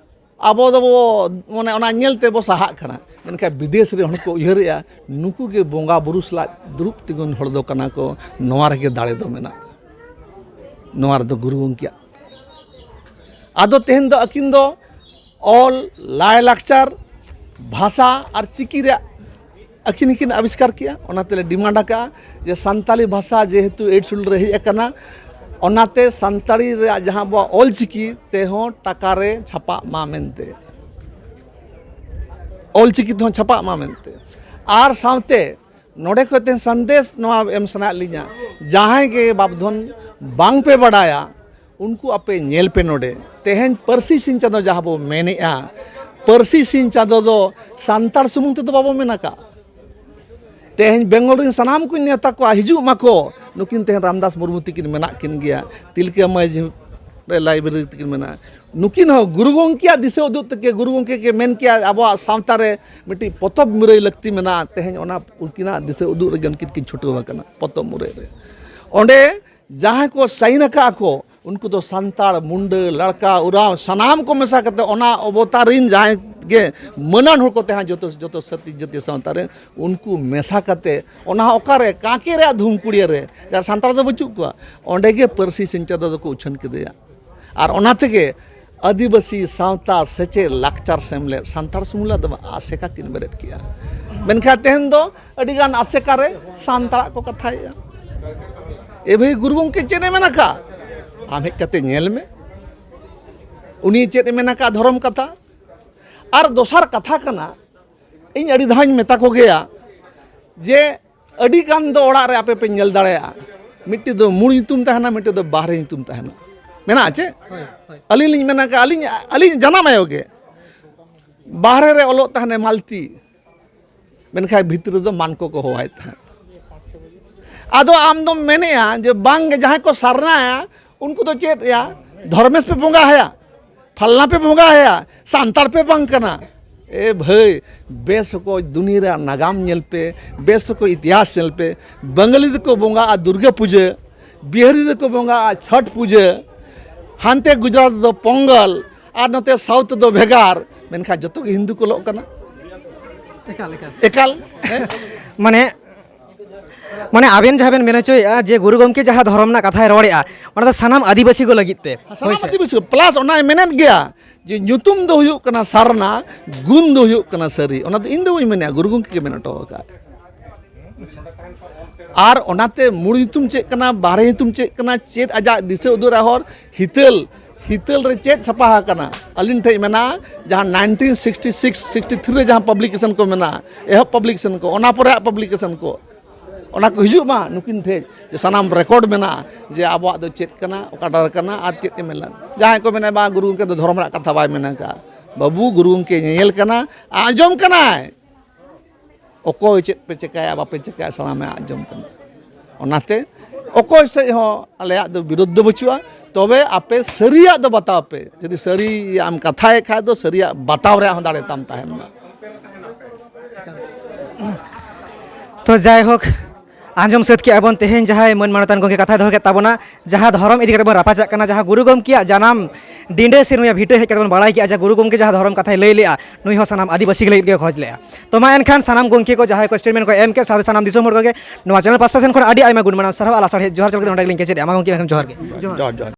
ᱟᱵᱚ ᱫᱚᱵᱚ ᱢᱟᱱᱮ ᱚᱱᱟ ᱧᱮᱞ ᱛᱮᱵᱚ ᱥᱟᱦᱟᱜ ᱠᱟᱱᱟ, ᱢᱮᱱᱠᱷᱟᱱ ᱵᱤᱫᱮᱥ ᱨᱮ ᱦᱚᱲ ᱠᱚ ᱩᱭᱦᱟᱹᱨᱮᱜᱼᱟ, ᱱᱩᱠᱩ ᱜᱮ ᱵᱚᱸᱜᱟ ᱵᱩᱨᱩ ᱥᱟᱞᱟᱜ ᱫᱩᱲᱩᱵ ᱛᱤᱸᱜᱩᱱ ᱦᱚᱲ ᱫᱚ ᱠᱟᱱᱟ ᱠᱚ, ᱱᱚᱣᱟ ᱨᱮᱜᱮ ᱫᱟᱲᱮ ᱫᱚ ᱢᱮᱱᱟᱜᱼᱟ, ᱱᱚᱣᱟ ᱨᱮᱫᱚ ᱜᱩᱨᱩ ᱜᱚᱢᱠᱮᱭᱟᱜ᱾ ᱟᱫᱚ ᱛᱮᱦᱮᱧ ᱫᱚ ᱟᱹᱠᱤᱱ ᱫᱚ ᱚᱞ, ᱞᱟᱭᱼᱞᱟᱠᱪᱟᱨ, ᱵᱷᱟᱥᱟ ᱟᱨ ᱪᱤᱠᱤ ᱨᱮᱭᱟᱜ ᱟᱹᱠᱤᱱ ᱦᱚᱸᱠᱤᱱ ᱟᱵᱤᱥᱠᱟᱨ ᱠᱮᱜᱼᱟ᱾ ᱚᱱᱟᱛᱮᱞᱮ ᱰᱤᱢᱟᱱᱰ ᱟᱠᱟᱫᱼᱟ ᱡᱮ ᱥᱟᱱᱛᱟᱞᱤ ᱵᱷᱟᱥᱟ ᱡᱮᱦᱮᱛᱩ ᱮᱭᱤᱴ ᱥᱤᱰᱩᱞ ᱨᱮ ᱦᱮᱡ ᱟᱠᱟᱱᱟ, ᱚᱱᱟᱛᱮ ᱥᱟᱱᱛᱟᱲᱤ ᱨᱮᱭᱟᱜ ᱡᱟᱦᱟᱸ ᱟᱵᱚᱣᱟᱜ ᱚᱞ ᱪᱤᱠᱤ ᱛᱮᱦᱚᱸ ᱴᱟᱠᱟ ᱨᱮ ᱪᱷᱟᱯᱟᱜ ᱢᱟ ᱢᱮᱱᱛᱮ, ᱚᱞ ᱪᱤᱠᱤ ᱛᱮᱦᱚᱸ ᱪᱷᱟᱯᱟᱜ ᱢᱟ ᱢᱮᱱᱛᱮ᱾ ᱟᱨ ᱥᱟᱶᱛᱮ ᱱᱚᱰᱮ ᱠᱷᱚᱱ ᱛᱮᱦᱮᱧ ᱥᱟᱸᱫᱮᱥ ᱱᱚᱣᱟ ᱮᱢ ᱥᱟᱱᱟᱭᱮᱫ ᱞᱤᱧᱟ, ᱡᱟᱦᱟᱸᱭ ᱜᱮ ᱵᱟᱯᱫᱷᱚᱱ ᱵᱟᱝ ᱯᱮ ᱵᱟᱰᱟᱭᱟ, ᱩᱱᱠᱩ ᱟᱯᱮ ᱧᱮᱞ ᱯᱮ ᱱᱚᱰᱮ᱾ ᱛᱮᱦᱮᱧ ᱯᱟᱹᱨᱥᱤ ᱥᱤᱧ ᱪᱟᱸᱫᱚ ᱡᱟᱦᱟᱸ ᱵᱚ ᱢᱮᱱᱮᱜᱼᱟ, ᱯᱟᱹᱨᱥᱤ ᱥᱤᱧ ᱪᱟᱸᱫᱚ ᱫᱚ ᱥᱟᱱᱛᱟᱲ ᱥᱩᱢᱩᱝ ᱛᱮᱫᱚ ᱵᱟᱵᱚ ᱢᱮᱱ ᱟᱠᱟᱫ᱾ ᱛᱮᱦᱮᱧ ᱵᱮᱝᱜᱚᱞ ᱨᱮᱱ ᱥᱟᱱᱟᱢ ᱠᱚᱧ ᱱᱮᱣᱛᱟ ᱠᱚᱣᱟ, ᱦᱤᱡᱩᱜ ᱢᱟᱠᱚ᱾ ᱱᱩᱠᱤᱱ ᱛᱮᱦᱮᱧ ᱨᱟᱢᱫᱟᱥ ᱢᱩᱨᱢᱩ ᱛᱤᱠᱤᱱ ᱢᱮᱱᱟᱜ ᱠᱤᱱ ᱜᱮᱭᱟ, ᱛᱤᱞᱠᱟᱹ ᱢᱟᱹᱡᱷᱤ ᱨᱮ ᱞᱟᱭᱵᱨᱮᱨᱤ ᱛᱤᱠᱤᱱ ᱢᱮᱱᱟᱜᱼᱟ᱾ ᱱᱩᱠᱤᱱ ᱦᱚᱸ ᱜᱩᱨᱩ ᱜᱚᱢᱠᱮᱭᱟᱜ ᱫᱤᱥᱟᱹ ᱩᱫᱩᱜ ᱛᱮᱜᱮ, ᱜᱩᱨᱩ ᱜᱚᱢᱠᱮ ᱜᱮ ᱢᱮᱱ ᱠᱮᱭᱟ ᱟᱵᱚᱣᱟᱜ ᱥᱟᱶᱛᱟ ᱨᱮ ᱢᱤᱫᱴᱤᱡ ᱯᱚᱛᱚᱵ ᱢᱩᱨᱟᱹᱭ ᱞᱟᱹᱠᱛᱤ ᱢᱮᱱᱟᱜᱼᱟ᱾ ᱛᱮᱦᱮᱧ ᱚᱱᱟ ᱩᱱᱠᱤᱱᱟᱜ ᱫᱤᱥᱟᱹ ᱩᱫᱩᱜ ᱨᱮᱜᱮ ᱩᱱᱠᱤᱱ ᱠᱤᱱ ᱪᱷᱩᱴᱟᱹᱣ ᱟᱠᱟᱱᱟ ᱯᱚᱛᱚᱵ ᱢᱩᱨᱟᱹᱭ ᱨᱮ᱾ ᱚᱸᱰᱮ ᱡᱟᱦᱟᱸᱭ ᱠᱚ ᱥᱟᱭᱤᱱ ᱟᱠᱟᱫᱼᱟ ᱠᱚ, ᱩᱱᱠᱩ ᱫᱚ ᱥᱟᱱᱛᱟᱲ, ᱢᱩᱱᱰᱟᱹ, ᱞᱟᱲᱠᱟ, ᱩᱨᱟᱣ ᱥᱟᱱᱟᱢ ᱠᱚ ᱢᱮᱥᱟ ᱠᱟᱛᱮ, ᱚᱱᱟ ᱚᱵᱚᱛᱟᱨ ᱨᱤᱱ ᱡᱟᱦᱟᱸᱭ ᱜᱮ ᱢᱟᱹᱱᱟᱱ ᱦᱚᱲ ᱠᱚ ᱛᱟᱦᱮᱸ, ᱡᱚᱛᱚ, ᱡᱚᱛᱚ ᱥᱟᱹᱛᱤ ᱡᱟᱹᱛᱤ ᱥᱟᱶᱛᱟ ᱨᱮ ᱩᱱᱠᱩ ᱢᱮᱥᱟ ᱠᱟᱛᱮ, ᱚᱱᱟ ᱦᱚᱸ ᱚᱠᱟᱨᱮ, ᱠᱟᱸᱠᱮ ᱨᱮᱭᱟᱜ ᱫᱷᱩᱢᱠᱩᱲᱤᱭᱟᱹ ᱨᱮ, ᱡᱟᱦᱟᱸ ᱥᱟᱱᱛᱟᱲ ᱫᱚ ᱵᱟᱹᱪᱩᱜ ᱠᱚᱣᱟ, ᱚᱸᱰᱮ ᱜᱮ ᱯᱟᱹᱨᱥᱤ ᱥᱤᱧ ᱪᱟᱸᱫᱚ ᱫᱚᱠᱚ ᱩᱪᱷᱟᱹᱱ ᱠᱮᱫᱮᱭᱟ᱾ ᱟᱨ ᱚᱱᱟ ᱛᱮᱜᱮ ᱟᱹᱫᱤᱵᱟᱹᱥᱤ ᱥᱟᱶᱛᱟ, ᱥᱮᱪᱮᱫ, ᱞᱟᱠᱪᱟᱨ, ᱥᱮᱢᱞᱮᱫ ᱥᱟᱱᱛᱟᱲ ᱥᱩᱢᱩᱝ ᱫᱚ ᱵᱟᱝ, ᱟᱥᱮᱠᱟ ᱠᱤᱱ ᱵᱮᱨᱮᱫ ᱠᱮᱜᱼᱟ᱾ ᱢᱮᱱᱠᱷᱟᱱ ᱛᱮᱦᱮᱧ ᱫᱚ ᱟᱹᱰᱤᱜᱟᱱ ᱟᱥᱮᱠᱟ ᱨᱮ ᱥᱟᱱᱛᱟᱲᱟᱜ ᱠᱚ ᱠᱟᱛᱷᱟᱭᱮᱫᱼᱟ᱾ ᱮ ᱵᱷᱟᱹᱭ, ᱜᱩᱨᱩ ᱜᱚᱢᱠᱮ ᱪᱮᱫ ᱮ ᱢᱮᱱ ᱟᱠᱟᱫ? ᱟᱢ ᱦᱮᱡ ᱠᱟᱛᱮ ᱧᱮᱞ ᱢᱮ, ᱩᱱᱤ ᱪᱮᱫ ᱮ ᱢᱮᱱ ᱟᱠᱟᱫ ᱫᱷᱚᱨᱚᱢ ᱠᱟᱛᱷᱟ᱾ ᱟᱨ ᱫᱚᱥᱟᱨ ᱠᱟᱛᱷᱟ ᱠᱟᱱᱟ, ᱤᱧ ᱟᱹᱰᱤ ᱫᱷᱟᱣ ᱤᱧ ᱢᱮᱛᱟ ᱠᱚᱜᱮᱭᱟ ᱡᱮ ᱟᱹᱰᱤ ᱜᱟᱱ ᱫᱚ ᱚᱲᱟᱜ ᱨᱮ ᱟᱯᱮ ᱯᱮ ᱧᱮᱞ ᱫᱟᱲᱮᱭᱟᱜᱼᱟ, ᱢᱤᱫᱴᱮᱡ ᱫᱚ ᱢᱩᱲ ᱧᱩᱛᱩᱢ ᱛᱟᱦᱮᱱᱟ, ᱢᱤᱫᱴᱮᱡ ᱫᱚ ᱵᱟᱦᱨᱮ ᱧᱩᱛᱩᱢ ᱛᱟᱦᱮᱱᱟ, ᱢᱮᱱᱟᱜᱼᱟ ᱪᱮ? ᱦᱳᱭ, ᱦᱳᱭ᱾ ᱟᱹᱞᱤᱧ ᱞᱤᱧ ᱢᱮᱱᱟ ᱠᱟ-, ᱟᱹᱞᱤᱧ, ᱟᱹᱞᱤᱧ ᱡᱟᱱᱟᱢ ᱟᱭᱳ ᱜᱮ ᱵᱟᱦᱨᱮ ᱨᱮ ᱚᱞᱚᱜ ᱛᱟᱦᱮᱱᱮ ᱢᱟᱞᱛᱤ, ᱢᱮᱱᱠᱷᱟᱱ ᱵᱷᱤᱛᱨᱤ ᱨᱮᱫᱚ ᱢᱟᱱ ᱠᱚᱠᱚ ᱦᱚᱦᱚᱣᱟᱭ ᱛᱟᱦᱮᱸᱫ᱾ ᱟᱫᱚ ᱟᱢ ᱫᱚᱢ ᱢᱮᱱᱮᱜᱼᱟ ᱡᱮ ᱵᱟᱝ ᱜᱮ, ᱡᱟᱦᱟᱸᱭ ᱠᱚ ᱥᱟᱨᱱᱟᱭᱟ ᱩᱱᱠᱩ ᱫᱚ ᱪᱮᱫ ᱭᱟ, ᱫᱷᱚᱨᱢᱮᱥ ᱯᱮ ᱵᱚᱸᱜᱟ ᱟᱭᱟ, ᱯᱷᱟᱞᱱᱟ ᱯᱮ ᱵᱚᱸᱜᱟ ᱟᱭᱟ, ᱥᱟᱱᱛᱟᱲ ᱯᱮ ᱵᱟᱝ ᱠᱟᱱᱟ᱾ ᱮ ᱵᱷᱟᱹᱭ, ᱵᱮᱥ ᱚᱠᱚᱡ ᱫᱩᱱᱤᱭᱟᱹ ᱨᱮᱭᱟᱜ ᱱᱟᱜᱟᱢ ᱧᱮᱞ ᱯᱮ, ᱵᱮᱥ ᱚᱠᱚᱡ ᱤᱛᱤᱦᱟᱥ ᱧᱮᱞ ᱯᱮ᱾ ᱵᱟᱝᱜᱟᱞᱤ ᱫᱚᱠᱚ ᱵᱚᱸᱜᱟᱜᱼᱟ ᱫᱩᱨᱜᱟᱹ ᱯᱩᱡᱟᱹ, ᱵᱤᱦᱟᱨᱤ ᱫᱚᱠᱚ ᱵᱚᱸᱜᱟᱜᱼᱟ ᱪᱷᱚᱴ ᱯᱩᱡᱟᱹ, ᱦᱟᱱᱛᱮ ᱜᱩᱡᱽᱨᱟᱴ ᱫᱚ ᱯᱚᱝᱜᱚᱞ, ᱟᱨ ᱱᱚᱛᱮ ᱥᱟᱣᱩᱛᱷ ᱫᱚ ᱵᱷᱮᱜᱟᱨ, ᱢᱮᱱᱠᱷᱟᱱ ᱡᱚᱛᱚ ᱜᱮ ᱦᱤᱱᱫᱩ ᱠᱚ ᱚᱞᱚᱜ ᱠᱟᱱᱟ᱾ ᱮᱠᱟᱞ, ᱮᱠᱟᱞ᱾ ᱮᱠᱟᱞ, ᱦᱮᱸ? ᱢᱟᱱᱮ, ᱢᱟᱱᱮ ᱟᱵᱮᱱ ᱡᱟᱦᱟᱸ ᱵᱮᱱ ᱢᱮᱱ ᱦᱚᱪᱚᱭᱮᱫᱼᱟ ᱡᱮ ᱜᱩᱨᱩ ᱜᱚᱢᱠᱮ ᱡᱟᱦᱟᱸ ᱫᱷᱚᱨᱚᱢ ᱨᱮᱱᱟᱜ ᱠᱟᱛᱷᱟᱭ ᱨᱚᱲᱮᱫᱼᱟ, ᱚᱱᱟ ᱫᱚ ᱥᱟᱱᱟᱢ ᱟᱹᱫᱤᱵᱟᱹᱥᱤ ᱠᱚ ᱞᱟᱹᱜᱤᱫ ᱛᱮ᱾ ᱥᱟᱱᱟᱢ ᱦᱳᱭ ᱥᱮ? ᱟᱹᱫᱤᱵᱟᱹᱥᱤ ᱠᱚ, plus ᱚᱱᱟᱭ ᱢᱮᱱᱮᱫ ᱜᱮᱭᱟ ᱡᱮ ᱧᱩᱛᱩᱢ ᱫᱚ ᱦᱩᱭᱩᱜ ᱠᱟᱱᱟ ᱥᱟᱨᱱᱟ, ᱜᱩᱱ ᱫᱚ ᱦᱩᱭᱩᱜ ᱠᱟᱱᱟ ᱥᱟᱹᱨᱤ᱾ ᱚᱱᱟ ᱫᱚ ᱤᱧ ᱫᱚ ᱵᱟᱹᱧ ᱢᱮᱱᱮᱫᱼᱟ, ᱜᱩᱨᱩ ᱜᱚᱢᱠᱮ ᱜᱮ ᱢᱮᱱ ᱦᱚᱴᱚ ᱟᱠᱟᱫ᱾ ᱟᱨ ᱚᱱᱟᱛᱮ ᱢᱩᱲ ᱧᱩᱛᱩᱢ ᱪᱮᱫ ᱠᱟᱱᱟ, ᱵᱟᱦᱨᱮ ᱧᱩᱛᱩᱢ ᱪᱮᱫ ᱠᱟᱱᱟ, ᱪᱮᱫ ᱟᱡᱟᱜ ᱫᱤᱥᱟᱹ ᱩᱫᱩᱜ ᱨᱮᱭᱟᱜ ᱦᱚᱨ, ᱦᱤᱛᱟᱹᱞ, ᱦᱤᱛᱟᱹᱞ ᱨᱮ ᱪᱮᱫ ᱪᱷᱟᱯᱟ ᱟᱠᱟᱱᱟ? ᱟᱹᱞᱤᱧ ᱴᱷᱮᱱ ᱢᱮᱱᱟᱜᱼᱟ, ᱡᱟᱦᱟᱸ nineteen sixty six sixty three ᱨᱮ ᱡᱟᱦᱟᱸ publication ᱠᱚ ᱢᱮᱱᱟᱜᱼᱟ, ᱮᱦᱚᱵ publication ᱠᱚ, ᱚᱱᱟ ᱯᱚᱨᱮᱭᱟᱜ publication ᱠᱚ, ᱚᱱᱟ ᱠᱚ ᱦᱤᱡᱩᱜ ᱢᱟ ᱱᱩᱠᱤᱱ ᱴᱷᱮᱱ, ᱡᱮ ᱥᱟᱱᱟᱢ record ᱢᱮᱱᱟᱜᱼᱟ ᱡᱮ ᱟᱵᱚᱣᱟᱜ ᱫᱚ ᱪᱮᱫ ᱠᱟᱱᱟ, ᱚᱠᱟᱴᱟᱜ ᱠᱟᱱᱟ ᱟᱨ ᱪᱮᱫ ᱮ ᱢᱮᱱ ᱞᱮᱫ᱾ ᱡᱟᱦᱟᱸᱭ ᱠᱚ ᱢᱮᱱᱟ, "ᱵᱟᱝ, ᱜᱩᱨᱩ ᱜᱚᱢᱠᱮ ᱫᱚ ᱫᱷᱚᱨᱚᱢ ᱨᱮᱱᱟᱜ ᱠᱟᱛᱷᱟ ᱵᱟᱭ ᱢᱮᱱ ᱟᱠᱟᱫᱼᱟ᱾" ᱵᱟᱹᱵᱩ, ᱜᱩᱨᱩ ᱜᱚᱢᱠᱮ ᱧᱮᱧᱮᱞ ᱠᱟᱱᱟ, ᱟᱸᱡᱚᱢ ᱠᱟᱱᱟᱭ᱾ ᱚᱠᱚᱭ ᱪᱮᱫ ᱯᱮ ᱪᱮᱠᱟᱭᱟ, ᱵᱟᱯᱮ ᱪᱮᱠᱟᱭᱟ, ᱥᱟᱱᱟᱢᱮ ᱟᱸᱡᱚᱢ ᱠᱟᱱᱟ᱾ ᱚᱱᱟᱛᱮ ᱚᱠᱚᱭ ᱥᱮᱫ ᱦᱚᱸ ᱟᱞᱮᱭᱟᱜ ᱫᱚ ᱵᱤᱨᱳᱫᱷ ᱫᱚ ᱵᱟᱹᱪᱩᱜᱼᱟ᱾ ᱛᱚᱵᱮ ᱟᱯᱮ ᱥᱟᱹᱨᱤᱭᱟᱜ ᱫᱚ ᱵᱟᱛᱟᱣ ᱯᱮ᱾ ᱡᱩᱫᱤ ᱥᱟᱹᱨᱤᱭᱟᱜ ᱮᱢ ᱠᱟᱛᱷᱟᱭᱮᱫ ᱠᱷᱟᱡ ᱫᱚ ᱥᱟᱹᱨᱤᱭᱟᱜ ᱵᱟᱛᱟᱣ ᱨᱮᱭᱟᱜ ᱦᱚᱸ ᱫᱟᱲᱮ ᱛᱟᱢ ᱛᱟᱦᱮᱱ ᱢᱟ᱾ ᱛᱚ ᱡᱟᱭᱦᱳᱠ, ᱟᱸᱡᱚᱢ ᱥᱟᱹᱛ ᱠᱮᱜᱼᱟ ᱵᱚᱱ ᱛᱮᱦᱮᱧ ᱡᱟᱦᱟᱸᱭ ᱢᱟᱹᱱ ᱢᱟᱱᱚᱛᱟᱱ ᱜᱚᱢᱠᱮ ᱠᱟᱛᱷᱟᱭ ᱫᱚᱦᱚ ᱠᱮᱫ ᱛᱟᱵᱚᱱᱟ, ᱡᱟᱦᱟᱸ ᱫᱷᱚᱨᱚᱢ ᱤᱫᱤ ᱠᱟᱛᱮ ᱵᱚᱱ ᱨᱟᱯᱟᱪᱟᱜ ᱠᱟᱱᱟ, ᱡᱟᱦᱟᱸ ᱜᱩᱨᱩ ᱜᱚᱢᱠᱮᱭᱟᱜ ᱡᱟᱱᱟᱢ ᱰᱤᱸᱰᱟᱹ ᱥᱮ ᱱᱩᱭᱟᱜ ᱵᱷᱤᱴᱟᱹ ᱦᱮᱡ ᱠᱟᱛᱮ ᱵᱚᱱ ᱵᱟᱲᱟᱭ ᱠᱮᱜᱼᱟ, ᱡᱟᱦᱟᱸ ᱜᱩᱨᱩ ᱜᱚᱢᱠᱮ ᱡᱟᱦᱟᱸ ᱫᱷᱚᱨᱚᱢ ᱠᱟᱛᱷᱟᱭ ᱞᱟᱹᱭ ᱞᱮᱜᱼᱟ, ᱱᱩᱭ ᱦᱚᱸ ᱥᱟᱱᱟᱢ ᱟᱹᱫᱤᱵᱟᱹᱥᱤ ᱞᱟᱹᱜᱤᱫ ᱜᱮ ᱠᱷᱚᱡᱽ ᱞᱮᱜᱼᱟ᱾ ᱛᱚ ᱢᱟ ᱮᱱᱠᱷᱟᱱ ᱥᱟᱱᱟᱢ ᱜᱚᱢᱠᱮ ᱠᱚ ᱡᱟᱦᱟᱸᱭ ᱠᱚ ᱥᱴᱮᱴᱢᱮᱱᱴ ᱠᱚ ᱮᱢ ᱠᱮᱫ, ᱥᱟᱶᱛᱮ ᱥᱟᱱᱟᱢ ᱫᱤᱥᱚᱢ ᱦᱚᱲ ᱠᱚᱜᱮ ᱱᱚᱣᱟ ᱪᱮᱱᱮᱞ ᱯᱟᱥᱴᱟ ᱥᱮᱱ ᱠᱷᱚᱱ ᱟᱹᱰᱤ ᱟᱭᱢᱟ ᱜᱩᱱ ᱢᱟᱱᱟᱣ ᱥᱟᱨᱦᱟᱣ ᱟᱨ ᱞᱟᱥᱟᱲᱦᱮᱫ ᱡᱚᱦᱟᱨ ᱪᱟᱞ ᱠᱟᱛᱮ ᱱᱚᱸᱰᱮ ᱜᱮᱞᱤᱧ ᱠᱮᱪᱮᱫᱮᱜᱼᱟ᱾ ᱢᱟ ᱜᱚᱢᱠᱮ ᱮᱱᱠᱷᱟᱱ ᱡᱚᱦᱟᱨ ᱜᱮ᱾ ᱡᱚᱦᱟᱨ, ᱡᱚᱦᱟᱨ᱾